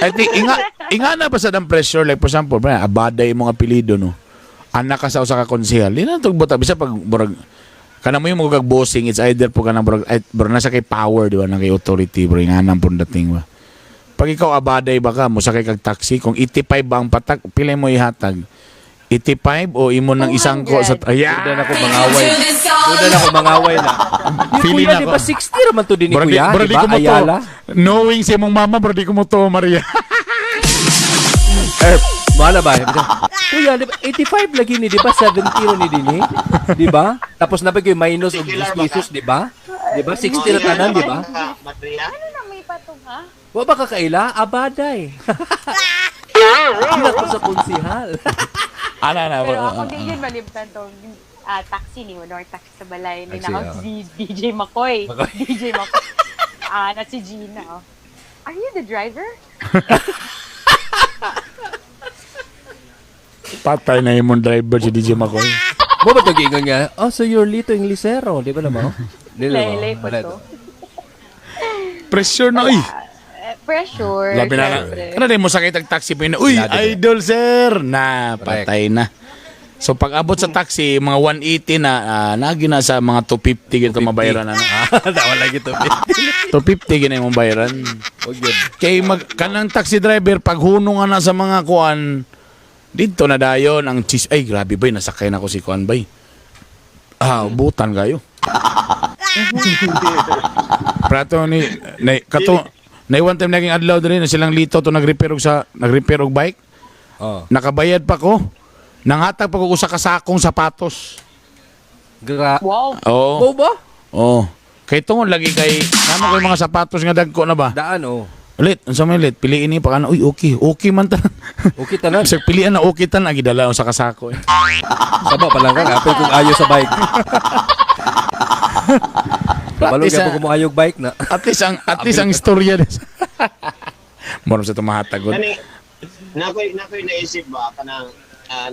I think inga inga na ba sa dang pressure like for example, pre, abada yung mga apelyido no. Anak ka sa usa ka konsehal. Di na tug buta bisa pag burag kana mo yung mga bossing it's either po kanang burag ay, burag nasa kay power di ba na kay authority bro inga nang pong dating ba. Pag ikaw abaday ba ka mo sakay kag taxi kung 85 ba ang patak pila mo ihatag? 85 o imo ng isang ko sa 200. ayan. Doon na ako mangaway. Do this all Doon na ako mangaway na. Yung Feeling kuya, di ako. ba 60 raman to din ni kuya? Bro, Di di ba? ko mo to. Ayala? Knowing sa imong mama, bro, di ko mo to, Maria. Er, mahala ba? Kuya, di ba, 85 lagi ni, di ba? 70 ro ni din eh. Di ba? Tapos nabag yung minus og Particular 10 ba ka? pesos, di ba? Di ba? 60 na tanan, di ba? Maria? Ano na may patong ha? Wa ba ka kaila? Abaday. Anak ko sa konsihal. Ana na. Pero ako di yun malimtan tong taxi ni Honor, taxi sa balay. Ni Taxi, nakaw ah. si DJ McCoy. McCoy. DJ McCoy. Na si Gina. Oh. Are you the driver? Patay na imong driver si DJ McCoy. Mo ba ito giingon nga? Oh, so you're Lito Inglesero. Di ba naman? Di ba? Lele po to. Pressure na, uy. Pressure. Labi na lang. syempre. Ano din mo sakit ang taxi po yun? Uy, Labi na. idol sir! Na, patay na. So pag abot sa taxi, mga 180 na, nagi na sa mga 250 gito mabayaran na. Tawa lagi to. 250 gina yung mabayaran. Huwag yun. Kay mag, kanang taxi driver, pag hunong nga na sa mga kuan, dito na dayon ang cheese. Ay, grabe bay, nasakay na ko si kuan bay. Ah, ubutan kayo. Prato ni, na, kato, na one time naging adlaw diri na silang lito to nag-repair og sa nag-repair og bike. Oh. Nakabayad pa ko. Nanghatag pa ko usa ka sakong sapatos. Wow. Oo. Mo ba? Oo. Kay tungod lagi kay namo koy mga sapatos nga dagko na ba? Daan oh. Ulit, unsa may ulit? Piliin ni pa kana. Uy, okay. Okay man tanan. Okay tanan. Sa pilian na okay tanan gidala sa kasako eh. Saba pa lang ka. Apil kung ayo sa bike. Kabalo At least, gyud ko mo ayog bike na. At least ang istorya ni. Moro sa tumahatagod. Kani, nakoy naisip ba kanang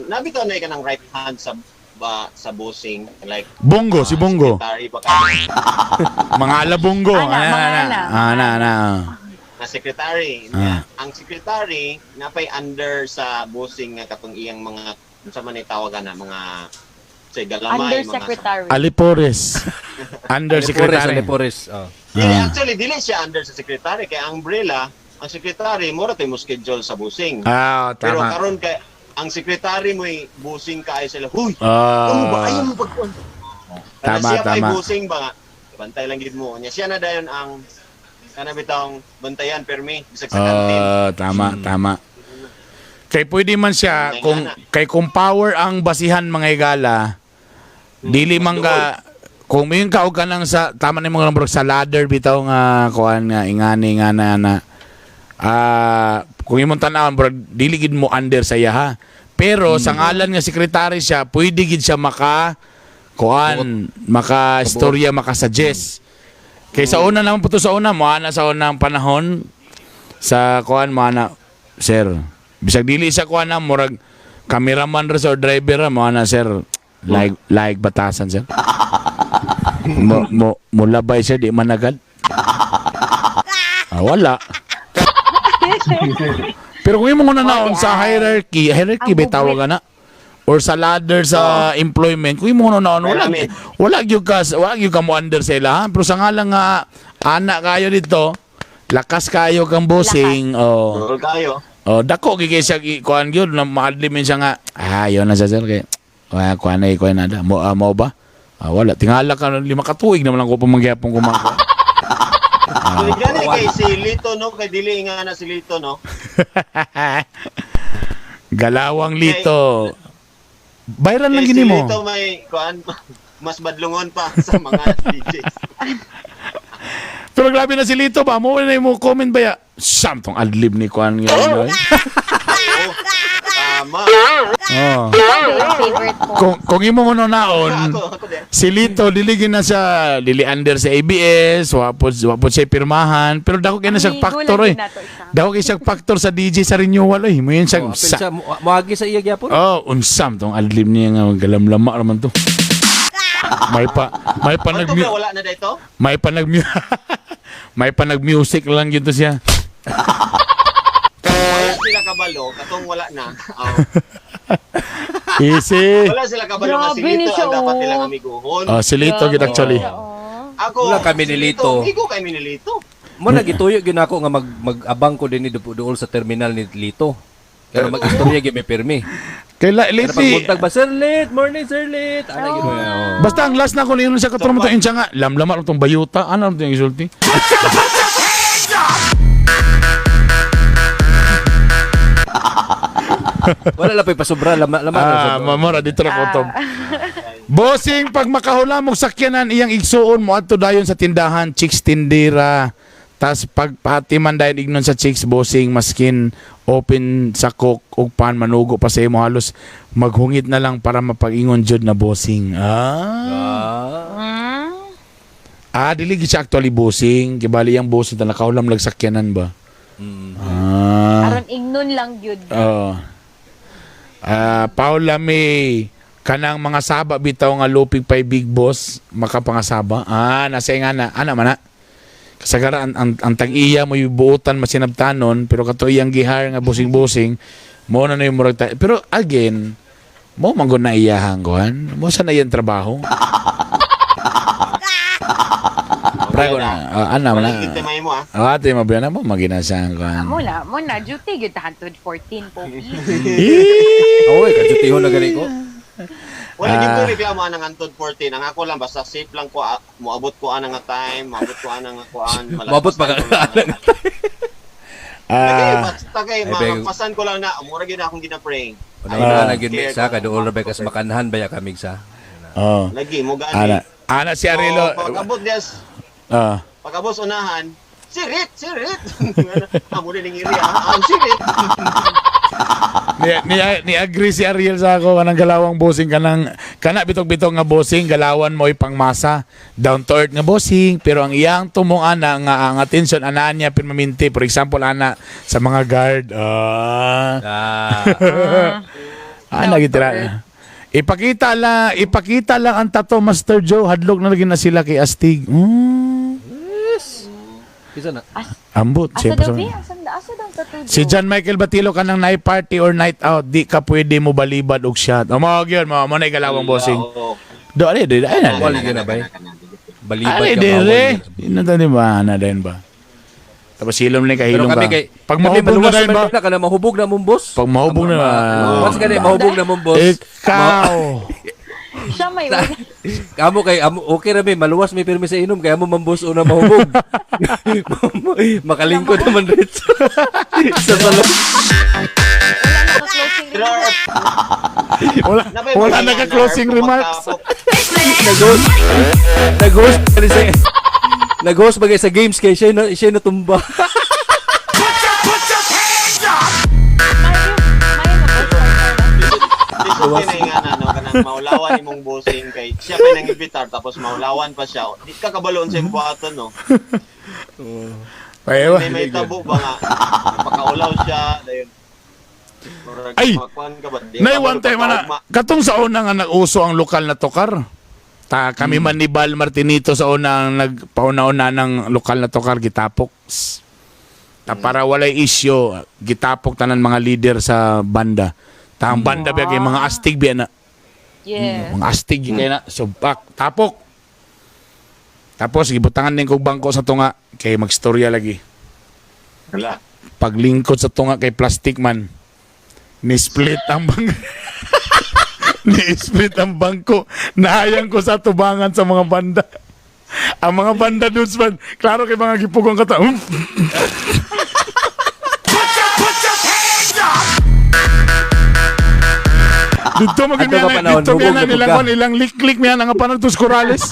nabitaw na kanang right hand sa ba sa bossing like Bongo, si Bongo. Secretary ba kani? Mga ala Bongo. Ana, Ana, mga ana. ana. Ana, ana. Na secretary. Ang secretary napay under sa bossing nga katong iyang mga unsa man tawagan na mga say galamay mga Undersecretary. Alipores. Undersecretary. Alipores. Oh. Dili, actually dili siya under sa secretary kay ang umbrella ang secretary mura tay mo schedule sa bossing. Pero Tama. karon kay ang secretary mo'y bossing kaayo sila. Huy, ano ba ayaw mo pagkuan? Tama, siya pa'y tama. bossing ba nga? Bantay lang gid mo. Nya siya na dayon ang kana bitawng bantayan permi bisag sa kantin. Ah, tama, tama. Kay pwede man siya kung kay kung power ang basihan mga higala, dili man ka kung mayon ka og kanang sa tama ni mga bro sa ladder bitaw nga kuan nga ingani nga na na kung imong tan-awon bro dili gid mo under sa iya ha. Pero sa ngalan nga sekretary siya, pwede gid siya maka kuan, maka istorya, maka suggest. Kay sa una naman po to sa una, mo ana sa unang panahon sa kuan mo ana sir. Bisag dili sa kuan na murag cameraman ra sa or driver ra mo ana sir. Like batasan sir. Mo mo mo labay sir di man agad. Ah, wala. Pero kung imong naon sa hierarchy, hierarchy Ang ba tawag na? Or sa ladder sa employment, kung imong naon wala Pyramid. wala gyud ka wala gyud ka mo under sa ila. ha? Pero sa ngalan nga anak kayo dito, lakas kayo kang bossing, oh. Roll kayo. Oh, dako gyud kay siya kuan gyud na maadlimin siya nga. Ah, yon na siya sir kay. Kuan kuan na kuan na da. Mo mo ba? Ah, wala tingala ka 5 ka tuig naman lang ko pamangyapon kumangko. So, gani kay si Lito no, kay dili nga na si Lito no. Galawang lito. Bayran lang Kay gini si mo. Lito may kuan mas badlungon pa sa mga DJs. Pero grabe na si Lito ba? Mo na mo comment ba ya? Samtong adlib ni kuan nga. Oo. Tama. Oh. Favorite ko. Kung imo mo naon, Ako din. si Lito dili gid na siya dili under sa ABS, wapod siya pirmahan, pero dako kay na siya Amigo factor lagi oy. na to siya. Dako kay siya factor sa DJ sa renewal oy. Mo yun siya Oh, apil sa, siya moagi sa iya gyapon. Oh, unsam tong adlib niya nga galamlama raman to. May pa nag Ano ba wala na dito? may pa nag may pa nag music lang yun to siya. Wala sila kabalo, katong wala na. Oh. Easy. Wala sila kabalo nga si Grabe ni Lito siya, ang dapat oh. nilang amiguhon. Oh, si Lito gid actually. Oo. Ako, Wala kami si ni Lito. Amigo kami ni Lito. Mo nagituyo gyud ako nga mag mag-abang ko dinhi duol sa terminal ni Lito. Pero mag-istorya gyud may pirmi. Kay Pero pag lately, buntag ba, Sir Lit, morning Sir Lit. Ana gyud mo. Oh. basta ang last na ko niyon sa katong mo siya nga, lamlama itong bayuta. Ano ang itong isulti? Wala lang pa'y pasubra, lama lama na Ah, sobra. mamora dito na kutob. Bossing, pag makahula mong sakyanan iyang igsuon mo adto dayon sa tindahan, chicks tindira. Tas pagpati man dayon ignon sa chicks bossing maskin open sa cook ug pan manugo pa sa imo halos maghungit na lang para mapag-ingon jud na bossing. Ah. Ah. Ah, dili gid siya actually bossing. Kibali ang bossing ta nakahulam lag sakyanan ba. Ah. Aron ingnon lang gyud. Oo. Ah, Paula May, kanang mga saba bitaw nga lupig pay Big Boss, makapangasaba. Ah, nasa nga na, ana man na. Kasagara ang tag-iya mo yung buotan masinabtanon, pero kato iyang gihar nga busing-busing, mo na na yung murag pero again, mo man gud na iyahang kuan. Mo sa na iyang trabaho. Prago na, ana man na. Walang gid may mo ah. Ah, ate mabiyan mo maginasang kuan. Mo la, mo na duty gyud ta hantod 14 po. Oy, kajutihon na gani ko. Wala gyud Ah. ko reklamo anang antod 14. Ang ako lang basta safe lang ko ah, moabot ko anang nga time, moabot ko anang nga kuan. Moabot pa ka anang Ah, Basta kay Ay, pero- mapasan ko lang na mura gyud na akong gina-pray. Una Ah. na gyud sa kaduol ra ba kas makanhan ba ya kamig sa. oh. Lagi mo gani. Ana, ana si Arilo. So, pag-abot des, Ah. pag-abot sa unahan, sirit, sirit. Amo rin ang area, ah, ang sirit. Ni agree si Ariel sa ako kanang galawang bossing kanang kana bitog-bitog nga bossing galawan mo pangmasa down to earth nga bossing pero ang iyang tumong ana nga ang attention anaan niya permanente, for example ana sa mga guard, ah. Ah. Ana Down to gitira earth. ipakita lang ang tato Master Joe, hadlok na lagi na sila kay Astig. Kisa na. Ambot Asa siyempre daw sa- bi? Asa asa daw sa tudo? Si John Michael Batilo kanang night party or night out, di ka pwede mo balibad og shot. O mao gyud mo mo na galawang bossing. Oo. Do ali di ay na. Wala gyud na bay. Balibad Ali ka di bawal. re. Ino ta di ba ana din ba? Tapos hilom ni Pero kahilom kami ka. kay Pag kami mahubog na maluwas din ba? man na kana mahubog na mong boss. Pag mahubog na ba? Once ka na mahubog na mong boss. Ikaw. Siya may una. Kamo kay amo okay ra mi maluwas mi pirmi sa inom kay amo man boss una mahubog. Makalingkod naman diretso. Sa salon. Wala na closing Pero, remarks. Wala napay wala mga naka closing na- remarks. Nag-host. Nag-host pa rin sa Nag-host bagay sa games kay siya na siya natumba. May may Lisod din nga na, no, kanang maulawan imong bossing kay siya pa nang ibitar tapos maulawan pa siya. Di ka kabalon sa imong buhaton no. Ay, May may tabo ba nga napakaulaw siya dayon. Murag, Ay! makuan ka ba? Di Nay ka one time kabalo ana katong sa una nga nag-uso ang lokal na tokar. Ta kami man ni Bal Martinito sa una ang nagpauna-una ng lokal na tokar gitapok. Ta para walay isyo gitapok tanan mga leader sa banda. Ta ang banda biya kay mga astig biya na. Yes. Mga astig kay na. So pak tapok. Tapos gibutangan ning kog bangko sa tunga kay magstorya lagi. Wala. Paglingkod sa tunga kay plastic man ni split ang bangko. Ni split ang bangko, nahayang ko sa tubangan sa mga banda, ang mga banda dudes man klaro kay mga gipugong kata. Dito Adto ka magin panahon, dito hubog miya na na nilang buga. kon ilang liklik miya nga panahon tus Corrales.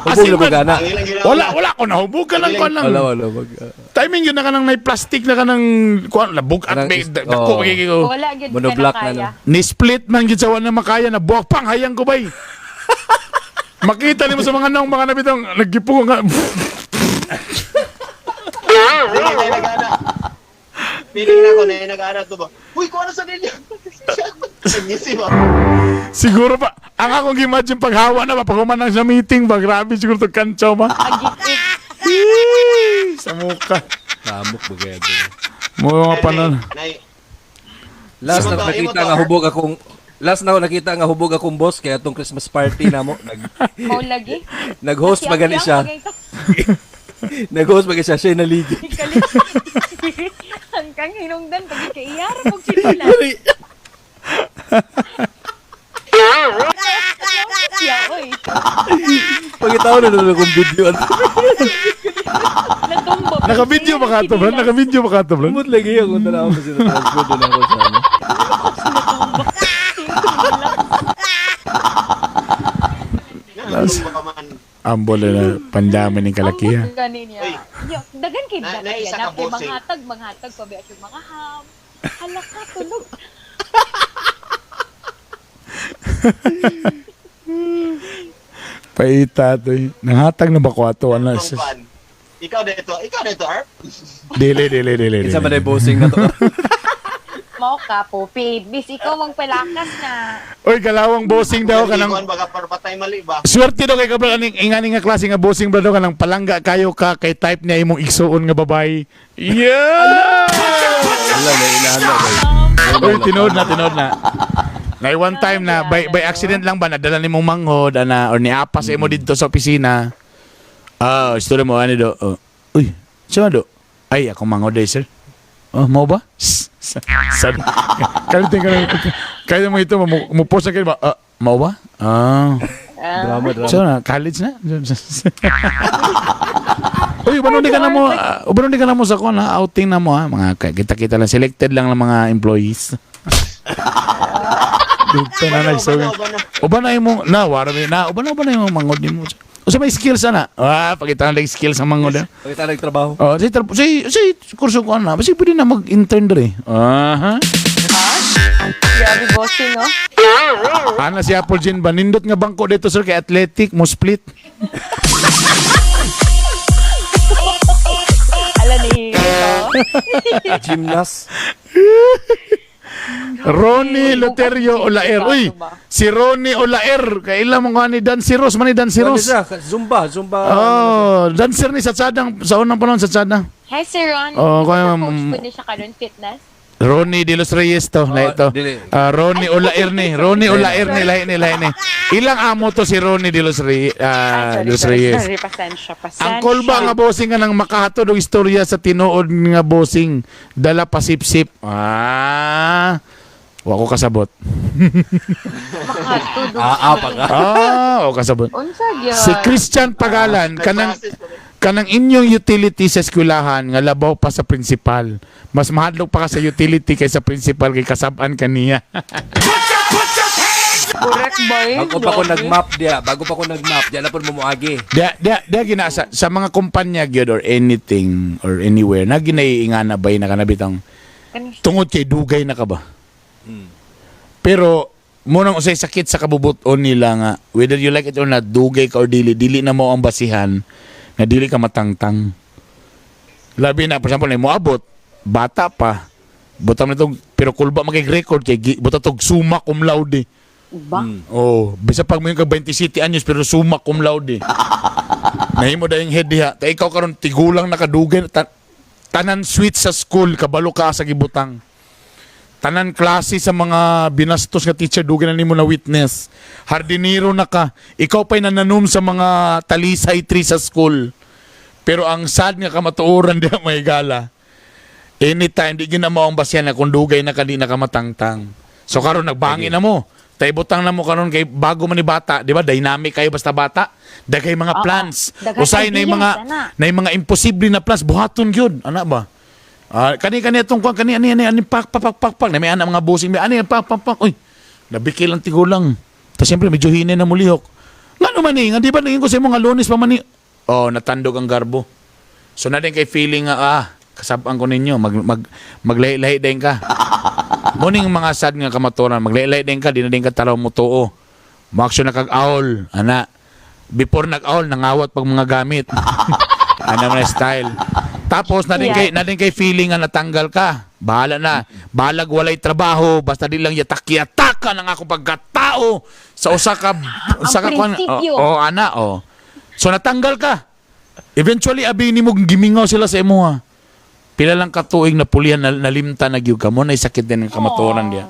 Hubog na bagana. Ang ilang ginawa Wala wala ko nahubog ka lang kon lang. Wala wala wag. Timing yun na kanang may plastic na kanang kuan labog at Kanang may dako oo. magiging ko. Wala gyud ka na Monoblock na, kaya. no? Ni split man gid sa wala makaya na buwak pang hayang ko bay. Makita nimo sa mga naong mga nabitong naggipugo nga. Dili na nag-ana. Feeling na ko na nag-ana to ba. Uy, kuha na sa ninyo. Ngisi ba? Siguro pa ang akong imagine paghawa na ba pag human sa meeting ba grabe siguro to kantsaw ba. Agit-it. Eee, sa muka. Tamok bagay ato. Mo mga panon. Nay, Last Imo na to, imo nakita to, nga Art. hubog akong Last na ako nakita nga hubog akong boss kaya atong Christmas party namo nag Mao lagi. nag-host magani siya. Siyang-siyang Nag-host magani siya, siya naligi. Ang Ang hinungdan pag kay iyara pag chinelas. Siya, oy. Pagkitaw na na akong video. Natumba. Naka-video ba ka to, bro? Naka-video ba ka to, bro? Kumot lagi ako tanaw ko sila transfer doon ako sa ano. Nga, ba man? Ambol na pandami ng kalakihan. Ang gani niya. Uy. Yo, dagan kay Na- dagan naisa yan. ka, Kay bossing. manghatag, manghatag pa ba siya mga ham. Hala ka, tulog. Paita to. Eh. Nanghatag na ba ko ato? Ano? Itong kuan. Ikaw dito, ikaw dito, Arp. Dili, dili, dili. Kinsa man dili. ay bossing na to. Mao ka po, Bis ikaw mang palakas na. Oy, galawang bossing daw kanang Kuan baga parpatay mali ba? Swerte daw kay kabra aning ingani nga klase nga bossing bro daw kanang palangga kayo ka kay type niya imong igsuon nga babae. Yeah! Wala na inahala ba. Oy, tinuod na, tinuod na. Nay one time na by accident lang ba nadala nimong manghod ana or niapa sa imo didto sa opisina. Ah, istorya mo ani do. Oh. Uy, siya do. Ay, akong manghod day, sir. Oh, mo ba? Sad. Kalitin ka na. Kaya mo ito, mo post na kayo ba? Ah, mo ba? Ah. Drama, drama. So na, college na. Uy, ubanon di ka na mo, ubanon di ka na mo sa kon ha, outing na mo ha, mga kita-kita lang selected lang ng mga employees. Dito na nagsugan. Uban na. Uban na imong na wara mi na uban na uban na imong mangod nimo. Usa may skills ana. Ah, pakita na lang skills ang mangod. Ah. Pagkita nagtrabaho. Oh, si si si kurso ko ana, basi pwede na mag-intern dre. Aha. Grabe, bossing, no? Ana si Apple Jean ba nindot nga bangko dito sir kay athletic mo split. Ala ni ito. Gymnast. Ronnie Loterio Olaer. Uy, si Ronnie Olaer. Kaila mo nga ni Dan Siros, man ni Dan Ano Siros. siya? Zumba, Zumba. Oh, dancer ni sa Tsadang, sa unang panahon sa Tsadang. Hi, Sir Ron. Oh, kaya, Coach po niya siya karon fitness. Ronnie de los Reyes to, lahi to. dili. Ah, Ronnie Olaer ni, Ronnie Olaer ni, lahi ni, lahi ni. Ilang amo to si Ronnie de los Reyes, Ah, de sorry, los sorry, Reyes. sorry, pasensya, pasensya. Ang kolba nga bossing nga nang makahatod og istorya sa tinuod nga bossing dala pa sip-sip. Ah. Wa ko kasabot. Makatulog. Ah, ah, pag Ah, wa ko kasabot. Unsa gyud? Si Christian Pagalan kanang Nag-process pa rin. kanang inyong utility sa eskwelahan nga labaw pa sa principal. Mas mahadlok pa ka sa utility kaysa principal kay kasab-an kaniya. Correct boy. Bago pa ko nag-map diya, bago pa ko nag-map, diya na po mumuagi. Dia dia dia gina sa mga kumpanya gyud or anything or anywhere na ginaiingana bay na kanabitang tungod kay dugay na ka ba? Pero mo nang usay sakit sa kabubuton nila nga whether you like it or not dugay ka or dili dili na mo ang basihan nga dili ka matangtang. Labi na for example na moabot bata pa buta man itong pero kulba magig record kay buta tog summa cum laude. Ba? Oh, bisa pag mo yung kag 27 anyos pero summa cum laude. Nahimo dayong head diha. Ta ikaw karon tigulang nakadugay tanan sweet sa school kabalo ka sa gibutang. Tanan klase sa mga binastos nga teacher dugay na nimo na witness. Hardinero na ka. Ikaw pa'y nananom sa mga talisay tree sa school. Pero ang sad nga kamatuoran diha may gala. Anytime di gina mo ang basyan na kung dugay na ka di na ka matangtang. So karon nagbangin na mo. Tay butang na mo karon kay bago man ni bata, di ba? Dynamic kayo basta bata. Daghay mga Oo. plans. Daghan Usay na yung mga ideas, ana. na yung mga imposible na plans buhaton gyud, ana ba? Ah, kani kani atong kuan kani ani ani ani pak pak pak pak pak na may ana mga busing may ani pak pak pak. Uy, nabikil ang tigulang. Ta siyempre medyo hinay na mulihok. Ngano man eh, nga di ba naging ko sa imo nga Lunes pa man ni. Oh, natandog ang garbo. So na din kay feeling nga kasab-an ko ninyo mag mag maglahi-lahi din ka. Muning mga sad nga kamaturan, maglahi-lahi din ka, di na din ka taraw mo tuo. Mo-action na kag aol, ana. Before nag-aol, nangawat pag mga gamit. Ana man style. Tapos na din kay na din kay feeling nga natanggal ka. Bahala na. Balag walay trabaho, basta di lang yatak-yataka ng akong pagkatao sa usa ka usa ka kuan. prinsipyo. Oh, oh, ana oh. So natanggal ka. Eventually abi nimo gimingaw sila sa imo ha. Pila lang ka tuig na pulihan na, nalimta na gyud ka mo na sakit din ang kamatuoran diya.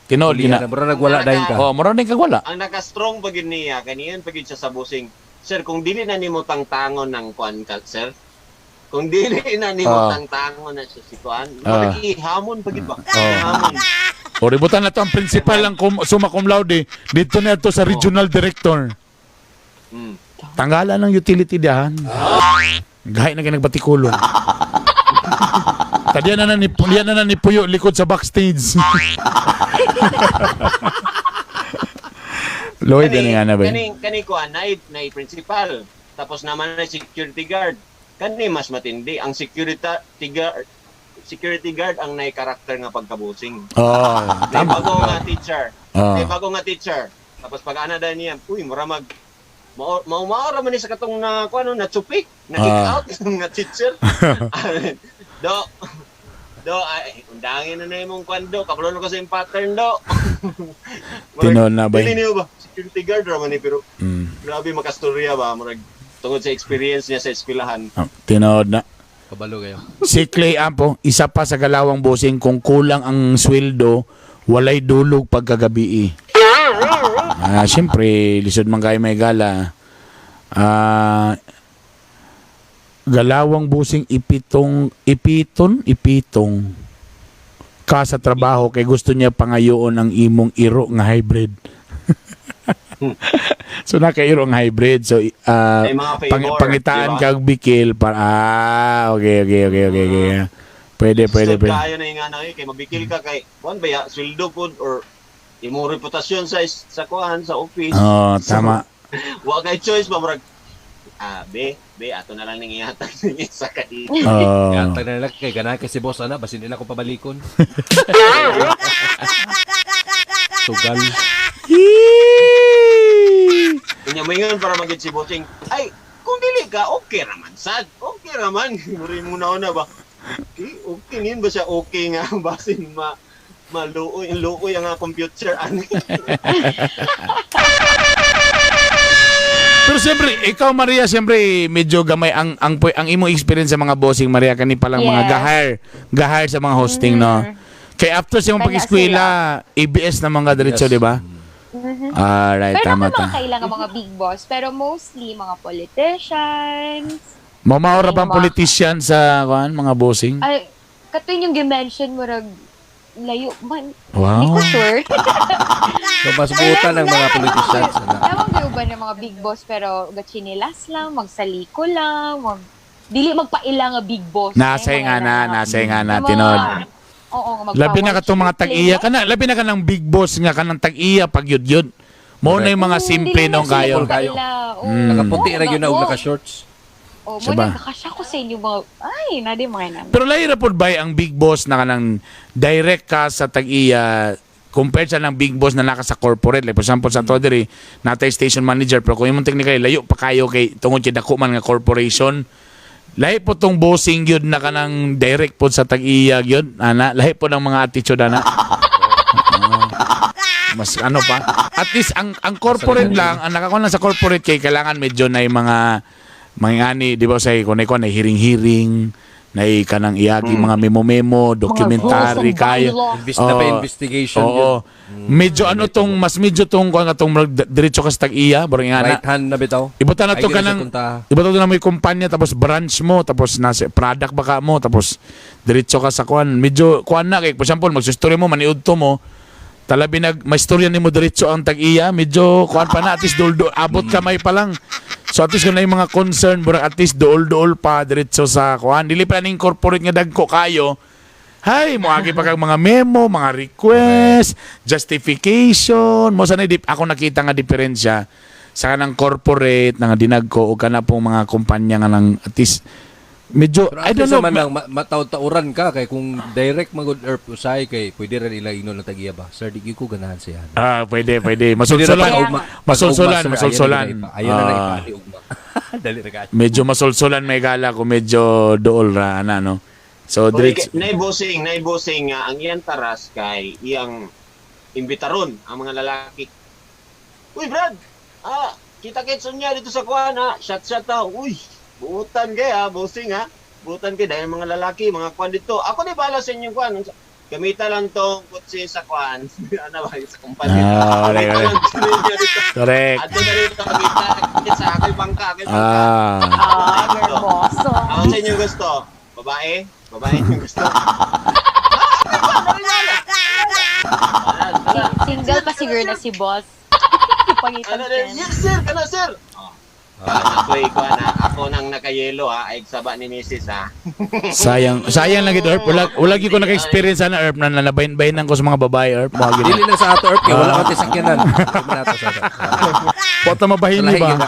Tinuod Gina. gina. Mura nagwala dayon ka. Oh, mura din kag wala. Ang naka-strong pa gyud niya, kaniyan pa gyud siya sa busing. Sir, kung dili na nimo tangtangon ng kuan ka, sir, Kung dili na nimo tangtangon na siya si kuan. Hamon pagid ba? Hamon. O ributan na to ang principal lang summa cum laude dito na to sa regional director. Tanggalan ng utility diyan. Gahi na kay nagbatikulon. Tadiyan na na ni Puyo likod sa backstage. Lloyd, ano nga na ba? Kaning kani kuan na principal. Tapos naman na security guard. Kani mas matindi ang security guard ang nay karakter nga pagkabusing. Oh, May tama. bago nga teacher. May bago nga teacher. Tapos pag ana dahil niya, uy, mura mag maumaora man ni sa katong na kuan na tsupik, na kick out nga teacher. Do ay undangin na imong kuan do, kabalo na ko sa imong pattern do. Tinuod na ba Dili niyo ba? Security guard ra man ni pero grabe makastorya ba murag tungod sa experience niya sa eskwelahan. Oh, tinuod na. Kabalo kayo. Si Clay Ampo, isa pa sa galawang bossing, kung kulang ang sweldo, walay dulog pagkagabi. Siyempre, lisod man kayo may gala. Galawang busing ipitong ka sa trabaho kay gusto niya pangayoon ang imong iro nga hybrid. So nakairo ang hybrid. So May mga favor, pangitaan di ba? kag bikil para okay. Pwede. Kaya na yung ano, kay mabikil ka kay kuan ba ya sweldo pod or imong reputasyon sa kuan sa office. Oh, tama. So, wa kay choice ba murag be ato na lang ning ihatag ning isa ka dito. Oh. Yatag na lang kay ganahan kay si boss ana basin nila ko pabalikon. Tugal. Unya moingon para magid si bossing. Ay, kung dili ka okay raman sad. Okay raman. Muri mo na ba. Okay nin ba siya okay nga basin ma maluoy luoy ang computer ani. Pero siyempre, ikaw Maria, siyempre medyo gamay ang imong experience sa mga bossing Maria kani palang mga gahire sa mga hosting no. Kay after sa imong pag-eskwela, ABS na mga diretso, di ba? Mm-hmm. Alright, pero tama ta. Pero kailangan mga big boss, pero mostly mga politicians. Mamaora pang politician sa kuan mga bossing? Ay, katuin yung gi-mention mo rag layo man. Wow. Hindi ko sure. So, mas buta ng mga politicians. Tawag kayo ba ng mga big boss pero gatsinilas lang, magsaliko lang, dili magpaila nga big boss. Nasa nga na, tinod. Oo, labi na ka itong mga tag-iya ka na, labi na ka ng big boss nga ka ng tag-iya pag yun-yun. Mo na yung mga simple nung kayo. Nakaputi ra yun na og naka-shorts. Oh, mo nagkakasya ko sa inyo mga, ay, nadi mga namin. Pero lahi ra pod bay ang big boss na kanang direct ka sa tag-iya compared sa ng big boss na naka sa corporate. Like for example, sa Toderi, natay station manager, pero kung imong technically layo pa kayo kay tungod kay dako man nga corporation. Lahi po tong bossing yun na kanang direct po sa tag-iya yun, ana. Lahi po ng mga attitude, ana. Mas ano pa? At least ang corporate lang, ang nakakuha lang sa corporate kay kailangan medyo na yung mga ani, di ba say kunay ko na hiring-hiring, na kanang iyagi mga memo-memo, documentary kayo. Investigation. Oo. Medyo ano tong mas medyo tong kuan atong diretso ka sa tag-iya, barang nga na. Right hand na bitaw. Ibutan na to kanang ibutan na mo yung kumpanya tapos branch mo tapos nasa product baka mo tapos diretso ka sa kuan. Medyo kuan na kay for example magsustorya mo maniudto mo. Talabi nag may istorya nimo diretso ang tag-iya, medyo kuan pa na at least duldo abot kamay pa lang. So at least kung na yung mga concern, murag at least dool-dool pa diretso sa kuan. Dili pa ning corporate nga dagko kayo. Hay, moagi pa kag mga memo, mga request, justification. Mo sanay ako nakita nga diferensya sa kanang corporate nga dinagko o kana pong mga kumpanya nga nang at least medyo pero I don't know man lang mataw-tauran ka kay kung direct magud erp usay kay pwede ra nila ingnon na tag-iya ba sir di ko ganahan siya. Pwede masulsulan. Masulsulan. Ayaw na ipaani ugma. Dali ra ka. Medyo masulsulan may gala ko medyo dool ra ana no. So direct naibosing nga ang iyang taras kay iyang imbitaron ang mga lalaki. Uy Brad, kita-kits niya dito sa kuan ha. Shot ta. Uy, buutan kay ha, bossing ha. Buutan kay dahil mga lalaki, mga kuan dito. Ako ni bala sa inyong kuan. Gamita lang tong kutsi sa kuan. Ano ba sa kumpanya. Ah, correct, Gamita lang ninyo dito. Correct. Ato na rito gamita sa ako'y bangka, ako'y bangka. Ah. Ah, hermoso. Ako sa inyo gusto. Babae? Babae yung gusto. Single pa siguro na si boss. Pangitan Ano din? Yes, sir! Kana, sir! Oh. Ako, ikaw na. Ako nang nakayelo ha. Ay, saba ni Mrs. ha. Sayang, sayang lang gid Erp. Wala gyud ko naka-experience ana Erp na nanabayin-bayinan ko sa mga babae Erp. Mga gid. Dili na sa ato Erp kay wala ka sakyanan. Dili na ato sa ato. Pota mabahini Lahi ba? gid na.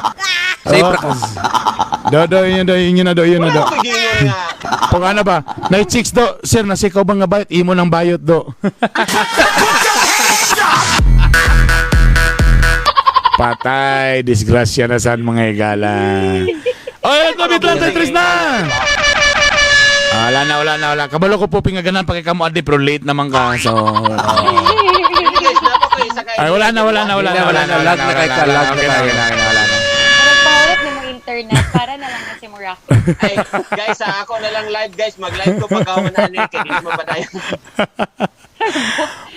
Safe ra ka. Do do yun do yun na do yun na Wala do. ko gingon nga. Pag ano ba? Night chicks do, sir nasikaw ba nga bayot? Imo nang bayot do. Patay, disgrasya na saan mga igala. Oy, COVID lang, tres na! Ah, wala na, wala na, wala. Kabalo ko po pingaganan pa kay kamo adi, pero late naman ka. So, Hindi, guys, napa ko isa kay ay, wala na, wala na, wala na, wala na, wala na, Lag na kay ka, lag na Okay na, tayo. okay na, okay na, wala na. Nagpahulit ni mo internet para na lang na si Muraki. Ay, guys, sa ako na lang live, guys. Mag-live ko pagka na ano eh, kaya di mo pa tayo.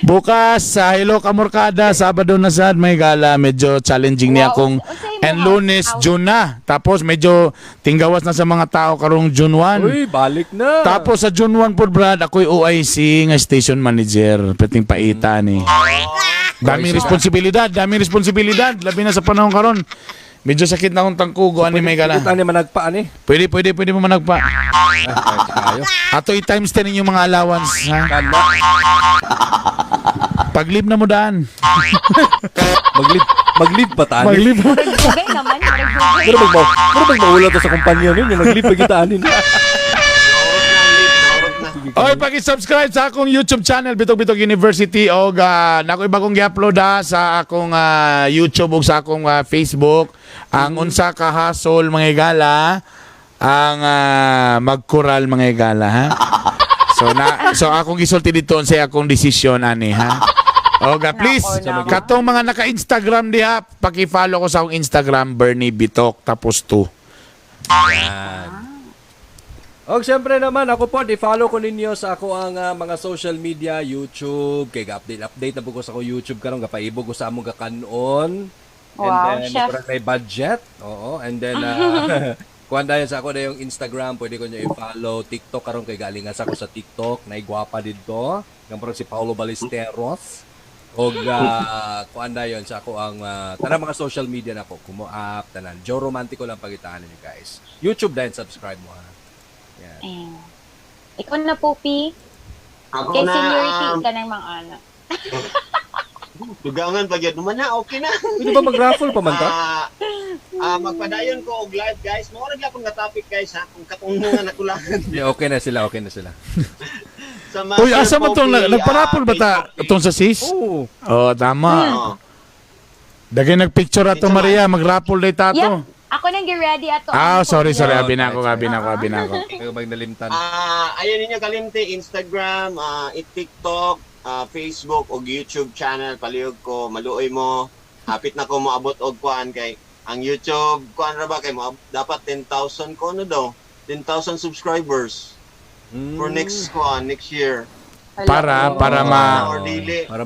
Bukas sa Hello Kamorkada, Sabado na sad may gala, medyo challenging niya Wow, kung unsay and mo Lunes house? June na. Tapos medyo tinggawas na sa mga tao karong June 1. Uy, balik na. Tapos sa June 1 po Brad, ako'y OIC nga station manager, peting paita ni. Daming responsibilidad, daming responsibilidad, labi na sa panahon karon. Medyo sakit na akong tangkugo ani may gala. Pwede tani managpa ani. Pwede, pwede, pwede mo managpa. Ay, kahit kayo. Ato i-times 10 inyong mga allowance, ha? Kalma. Pag-leave na mo daan. Maglib maglib pa tani. Mag-leave. Dugay naman. Dugay. Pero magbaw, pero magmawala to sa kumpanya ninyo, naglib pa kita ani. Naurot na ang live, naurot na. Oy, paki-subscribe sa akong YouTube channel Bitog Bitog University og nako bagong gi-upload ha, sa akong YouTube ug sa akong Facebook ang unsa ka hasol mga igala ang magkural mga igala ha. So akong gisulti dito unsay akong desisyon ani ha. Oga, please, Nako, nako. katong mga naka-Instagram diha, paki-follow ko sa akong Instagram Bernie Bitok tapos 2. Og syempre naman ako po, i-follow ko ninyo sa ako ang mga social media, YouTube, kay ga-update update na po ko sa ako YouTube karon gapaibog ko sa among gakanon. And Wow, then chef. murag may budget. Oo, and then kuan dayon sa ako na yung Instagram, pwede ko niyo i-follow. TikTok karon kay galingan sa ako sa TikTok, naigwapa didto. Gambarang si Paolo Ballesteros. Og kuan dayon sa ako ang tanang mga social media nako, Kumo app, tanan. Joe Romantico lang pagitaan ninyo guys. YouTube din subscribe mo ha. Yan. Ayan. Ikaw na, Poppy. Ako Kay na, seniority ka ng mga anak. dugangan pag yun. Naman na, okay na. Pwede ba mag-raffle pa man ta? Magpadayon ko og live, guys. Mao ra gyapon nga topic, guys, ha. Kung katong nga nakulangan. Yeah, okay na sila, okay na sila. Sa Master Uy, asa man tong Poppy, nagparapol ba ta Facebook tong sa sis? Oo. Oh, tama. Oo. Dagay nagpicture ato Maria, magrapol day tato. Yep. Ako nang ready ato. Ah, sorry, sorry. Yeah. Abi na ako, abi na ako, abi na ako. Kayo bang nalimtan? Ayun ninyo kalimti Instagram, TikTok, Facebook ug YouTube channel palihog ko maluoy mo. Hapit na ko moabot og kuan kay ang YouTube kuan ra ba kay mo dapat 10,000 ko ano daw 10,000 subscribers for next kuan next year. Para para ma Or dili. Para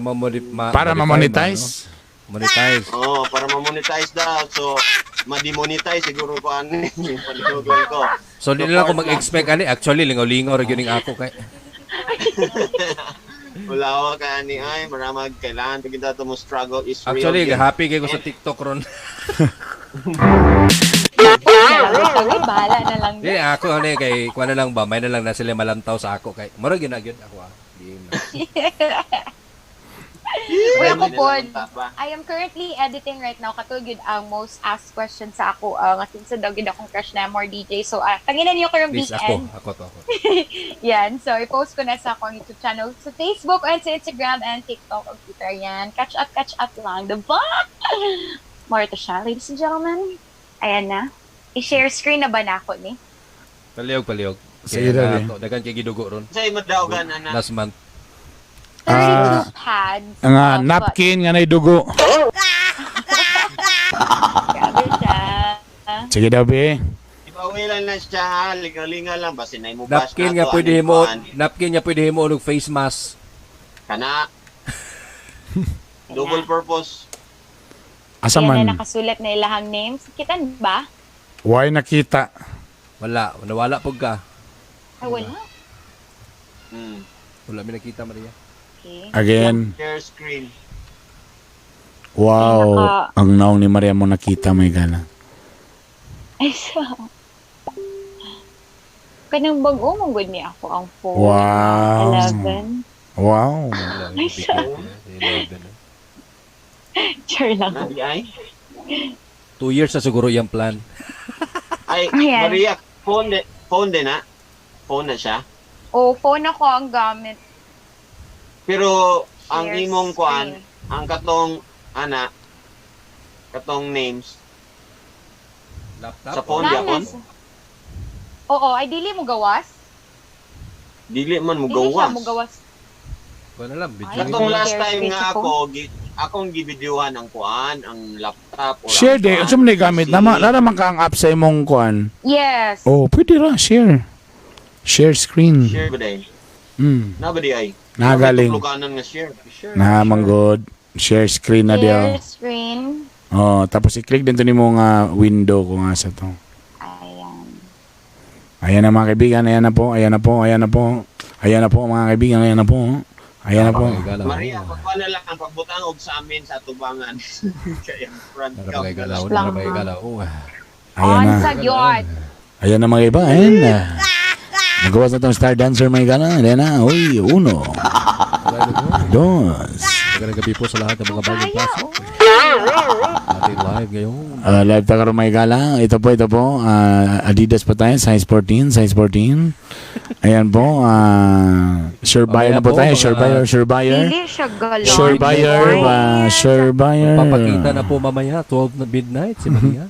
para ma-monetize. Monetize. Oh, para ma-monetize daw. So ma-demonetize siguro ko ano yung palihog lang ko. So di na lang ako mag-expect ani. Actually lingaw-lingaw ra gyud ning ako kay. Wala ka ani ay maramag kailangan pag kita mo struggle is real. Actually gyud. happy kay ko sa TikTok ron. Ay, bahala na lang. Di ako ani kay kuan na lang ba, may na lang na sila malantaw sa ako kay. Mura gyud na gyud ako ah. Di na. Uy, ako po, Ba? I am currently editing right now. Katulad yun ang most asked question sa ako. Nga since daw gyud akong crush na more DJ. So, tanginan niyo karong Please ako, weekend. ako to ako. Yan. So, i-post ko na sa akong YouTube channel sa Facebook and sa Instagram and TikTok o Twitter. Yan. Catch up lang. Diba? More to siya, ladies and gentlemen. Ayan na. I-share screen na ba na ako ni? Palihog, palihog. Sige, Kaya Dabi. ato, daghan kay gidugo ron. Sa imo daogan ana. Last month. 32 Ah, pads. Ang of- napkin nga nay dugo. Grabe siya. Sige daw, be. Ipauwi lang na siya ha, lingalinga lang basin ay mo bash Napkin na nga to, pwede aning mo, kuan. napkin nga pwede mo og face mask. Kana. Double purpose. Asa Yan man? na nakasulat na ilahang names. Kita ba? Why nakita? Wala, nawala pug ka. Ay, wala. Wala mi nakita, Maria. Okay. Again. Share screen. Wow. Ang naong ni Maria mo nakita, may gala. Ay, so. Kanang bago mong good ni ako ang phone. Wow. 11. Wow. Wala, Ay, siya. Sure lang. Na di ay? 2 years na siguro yung plan. Ay, Ayan. Maria, phone din na. Phone na siya. Oh, phone ako ang gamit. Pero ang Share imong kuan, screen. ang katong ana, katong names Laptop? Sa phone Nanas. gyapon? Oo, ay dili mo gawas. Dili man mo Dili siya gawas. mo gawas. Kuha na lang, video. Ay, Katong last Share time screen nga sa ako, akong gibidyuhan ang kuan, ang laptop or Share ang de. kuan, Unsa man ni gamit? PC. Nama, naraman ka ang app sa imong kuan. Yes. Oh, pwede ra share. Share screen. Share ba day? Na ba di ay? Nagaling. Tugluganan nga share. Share. Na manggod. Share screen na Share diyo. screen. Oh, tapos i-click din to nimo nga window kung asa to. Ayan. Ayan na mga kaibigan, ayan na po, ayan na po, ayan na po. Ayan na po mga kaibigan, ayan na po. Ayan na po. Maria, pagkuan na lang, pagbutang og sa amin sa tubangan. Kaya front Nara cam mga na galaw, lang. nara mga galaw. Ayan na. On sa gyud. Ayan na mga iba, ayan na. Nagawas na tong star dancer mga gala. Ayan na, uy, uno, dos. Magandang gabi po sa lahat ng mga bagong Kaya, pasok. oh. Ating live ngayon. Live ta karon mga gala. Ito po, ito po. Adidas pa tayo, size 14, size 14. Ayan po, sure buyer na Mamaya po po, tayo, sure buyer, sure buyer. Dili siya galon. Sure buyer, ba, sure buyer. Papakita na po mamaya, 12 na midnight, si Maria.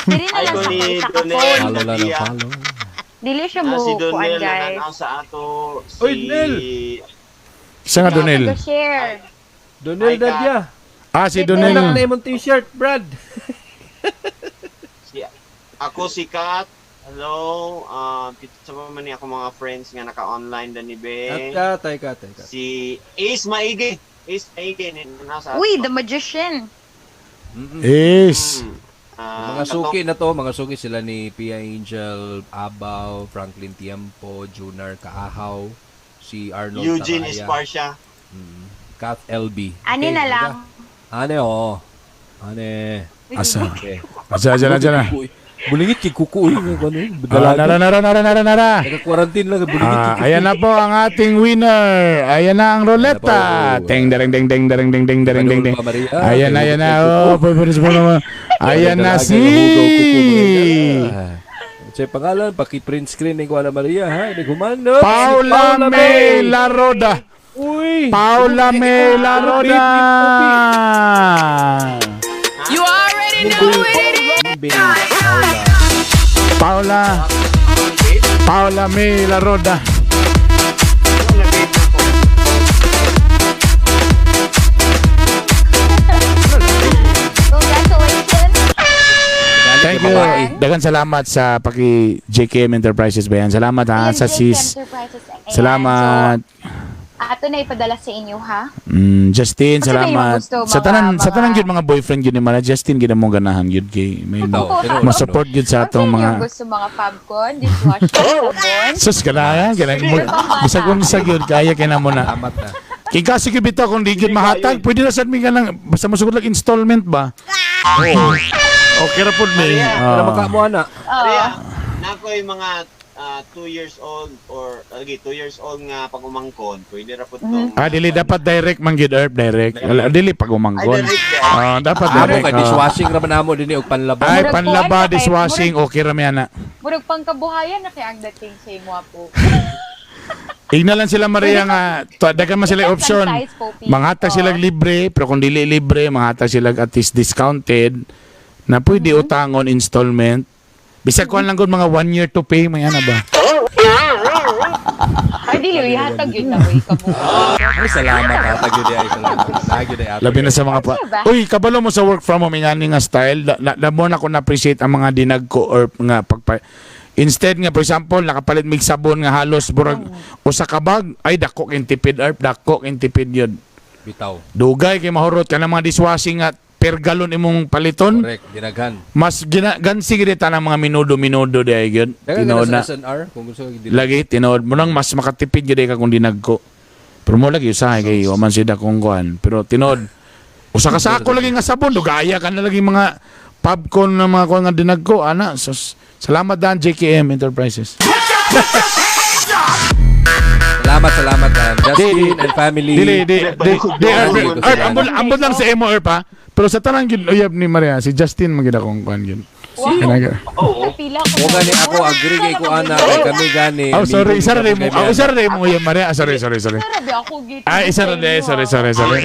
Dili na Ay, lang ko sa ni isa ka Donel. phone. Follow lang ng Nadia. follow. Dili siya mo Ah, si kuan, Donel guys. nananaw sa ato. Si Oy, Donel! Isa nga, Donel. Share. Donel Ay, God. Nadia. Ah, si Donel. Donel. na imong t-shirt, Brad. Si ako si Kat. Hello. Kita pa man ni ako mga friends nga naka-online dani be. At ka, tay ka, tay ka. Si Ace Maigi. Ace Maigi ni nasa ato. Uy, the magician. Is. Ah, Mga suki na to, mga suki sila ni Pia Angel, Abaw, Franklin Tiempo, Junar Kaahaw, si Arnold Eugene Taraya, Esparcia. Kath LB. Ani Okay, na lang. Ane, oo. Ane. Asa? Okay. Asa, asa na, asa na. Bulingit kay kuko. Uy, ano yun? Ah, nara, nara, nara, nara, nara. Naka-quarantine lang. Bulingit Ah, kay kuko. ayan na po ang ating winner. Ayan na ang ruleta. Ayan na po. Ding, ding, ding, ding, ding, ding, ding, ding, ding, ding. Pa, Maria. Ayan na, ayan na. Oh, pwede po naman. Ayan na Dalaga si... nga hugaw kuko, mga igala. Sa pangalan, paki-print screen ni Kuala Maria, ha? Naghuman, no? Paula May Laroda. Uy! Paula May Laroda. You already know what it is. Paula. Paula. Paula May Laroda. Congratulations. Thank you. Dagan salamat sa paki JKM Enterprises ba yan. Salamat ha Ayan, sa JK sis. Enterprises. Ayan. Salamat. So, ato na ipadala sa inyo, ha? Justin, Kasi kayo salamat. gusto, Sa tanan sa tanan gyud mga boyfriend gyud ni Mara Justin gyud mo ganahan gyud kay may Ito, pero- ma-support gyud sa atong Ang mga gusto mga Fabcon, dishwasher, sabon. Sus kana kana mo bisag unsa gyud kaya kay na mo na. Salamat na. Kay kasi gyud bitaw kung di gyud mahatag, pwede na sad mi ka lang basta mosugod lang installment ba. Okay ra pud mi. Para Ah. maka mo, ana. Maria, na ako'y mga 2 years old or lagi 2 years old nga pag umangkon, pwede ra pud tong Ah, dili dapat direct man gyud Erp, direct. Wala, dili pag umangkon. Ay, direct, eh. Ah, dapat Amo direct. kay ah. dishwashing ra man namo dinhi og panlaba. Ay, Murag panlaba, kuwan na kay- dishwashing, okay ra mi ana. Murag pangkabuhayan na kay ang dating sa imo po. Igna lang sila Maria nga daghan man sila Depends option. ang size po, Pete. Manghatag sila Oo. libre, pero kung dili libre, manghatag sila at least discounted na pwede utangon installment. Bisag kuan lang gud mga 1 year to pay may ana ba. Ay, dili, ihatag yun na, uy, kamo. Ay, salamat ha. Tagyo di ay salamat. Tagyo di ay. Labi na sa mga pa. Ano ba? Uy, kabalo mo sa work from home ingani nga style. Da more na ko na appreciate ang mga dinag ko or nga pagpa. Instead nga, for example, nakapalit mig sabon nga halos burag usa ka bag, ay dako kay tipid, Erp, dako kay tipid yun. Bitaw. Dugay kay mahurot ka ng mga dishwashing at per galon imong paliton. Correct, ginaghan. Mas gina, gansi gid tanang mga minudo-minudo di ay gyud. Daghang Tinuod na na. sa SNR kung gusto di. Lagi tinuod mo nang mas makatipid gyud ka kung dinagko. Pero mo lagi usahay kay wa man sida kung kuan. Pero tinuod usa ka sako lagi nga sabon, dugaya ka na lagi mga popcorn na mga kuan nga dinagko ana. So, salamat dan JKM Enterprises. Salamat, salamat, Justin and family. Dili di di di Erp, Dili, Erp, ambot ambot lang sa emo, Erp, ha. Pero sa tanang gyud uyab ni Maria, si Justin man gyud akong kuan gyud. Kanaga. Oo. Pila ko. Mo gani ako agree kay ko ana kay kami gani. Oh, sorry, isa ra Amigo mo. kami. Oh, isa ra mo uyab Maria. Ah, sorry, sorry, sorry. Grabe ako gito. Ay, isa ra di. Sorry, sorry, sorry.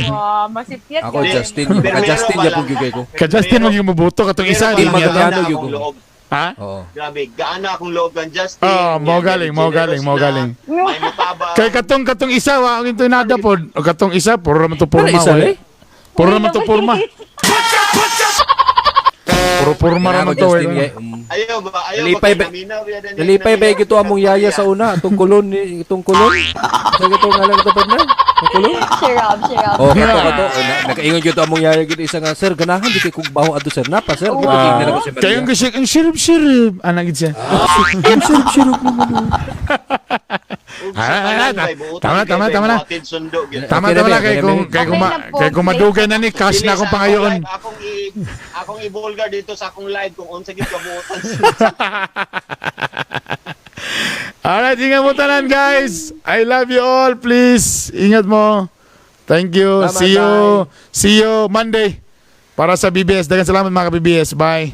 Masipyat Ako ka. Justin, baka Justin Pero yapon gyud kay ko. Ka Justin maging mabuto katong isa Pero di niya to. Magkano gaana yun akong ko? loob. Ha? Oo. Grabe, gaana akong loob kan Justin. Oh, mo galing, mo galing, mo galing. May mutabang. Kay katong katong isa wa ang ito nada pod. O katong isa puro naman to Pero porma. isa wala. eh. Puro naman to porma. Puro porma Ako naman to. Justin Eh. kay. Ayaw ba? Ayaw Nalipay ba? ba- Naminaw yan, yan, Nalipay ba naminaw. gito among yaya sa una atong kulon ni itong kulon? Sa gito nga lang ito partner? Ang kulon? Si Rob, si Rob. Oh, kato kato. Oh, nakaingon gyud to among yaya gid isa nga, "Sir, ganahan di kay kog baho adto sir napa sir." Gito Ah, na ko si Maria. Kayo ang gusto ang sirip-sirip. Anak gid siya. Ang sirip-sirip naman. Oh. Ug Ah, sa ah, tanan, ah, bay, buotan tama na, kay tama na, bay, tama na. buhatin sundo, gyud. Tama Okay na tama ba, na kay okay na kung ba? kay kung Okay na po. kay kung madugay na ni cash Dili na akong sa akong pangayoon. live, akong i-vulgar dito sa akong live kung unsa gyud kabuotan. Alright, ingat mo tanan guys. I love you all. Please, ingat mo. Thank you. Salamat, See you. See you Monday. Para sa BBS. Daghang salamat mga ka-BBS. Bye.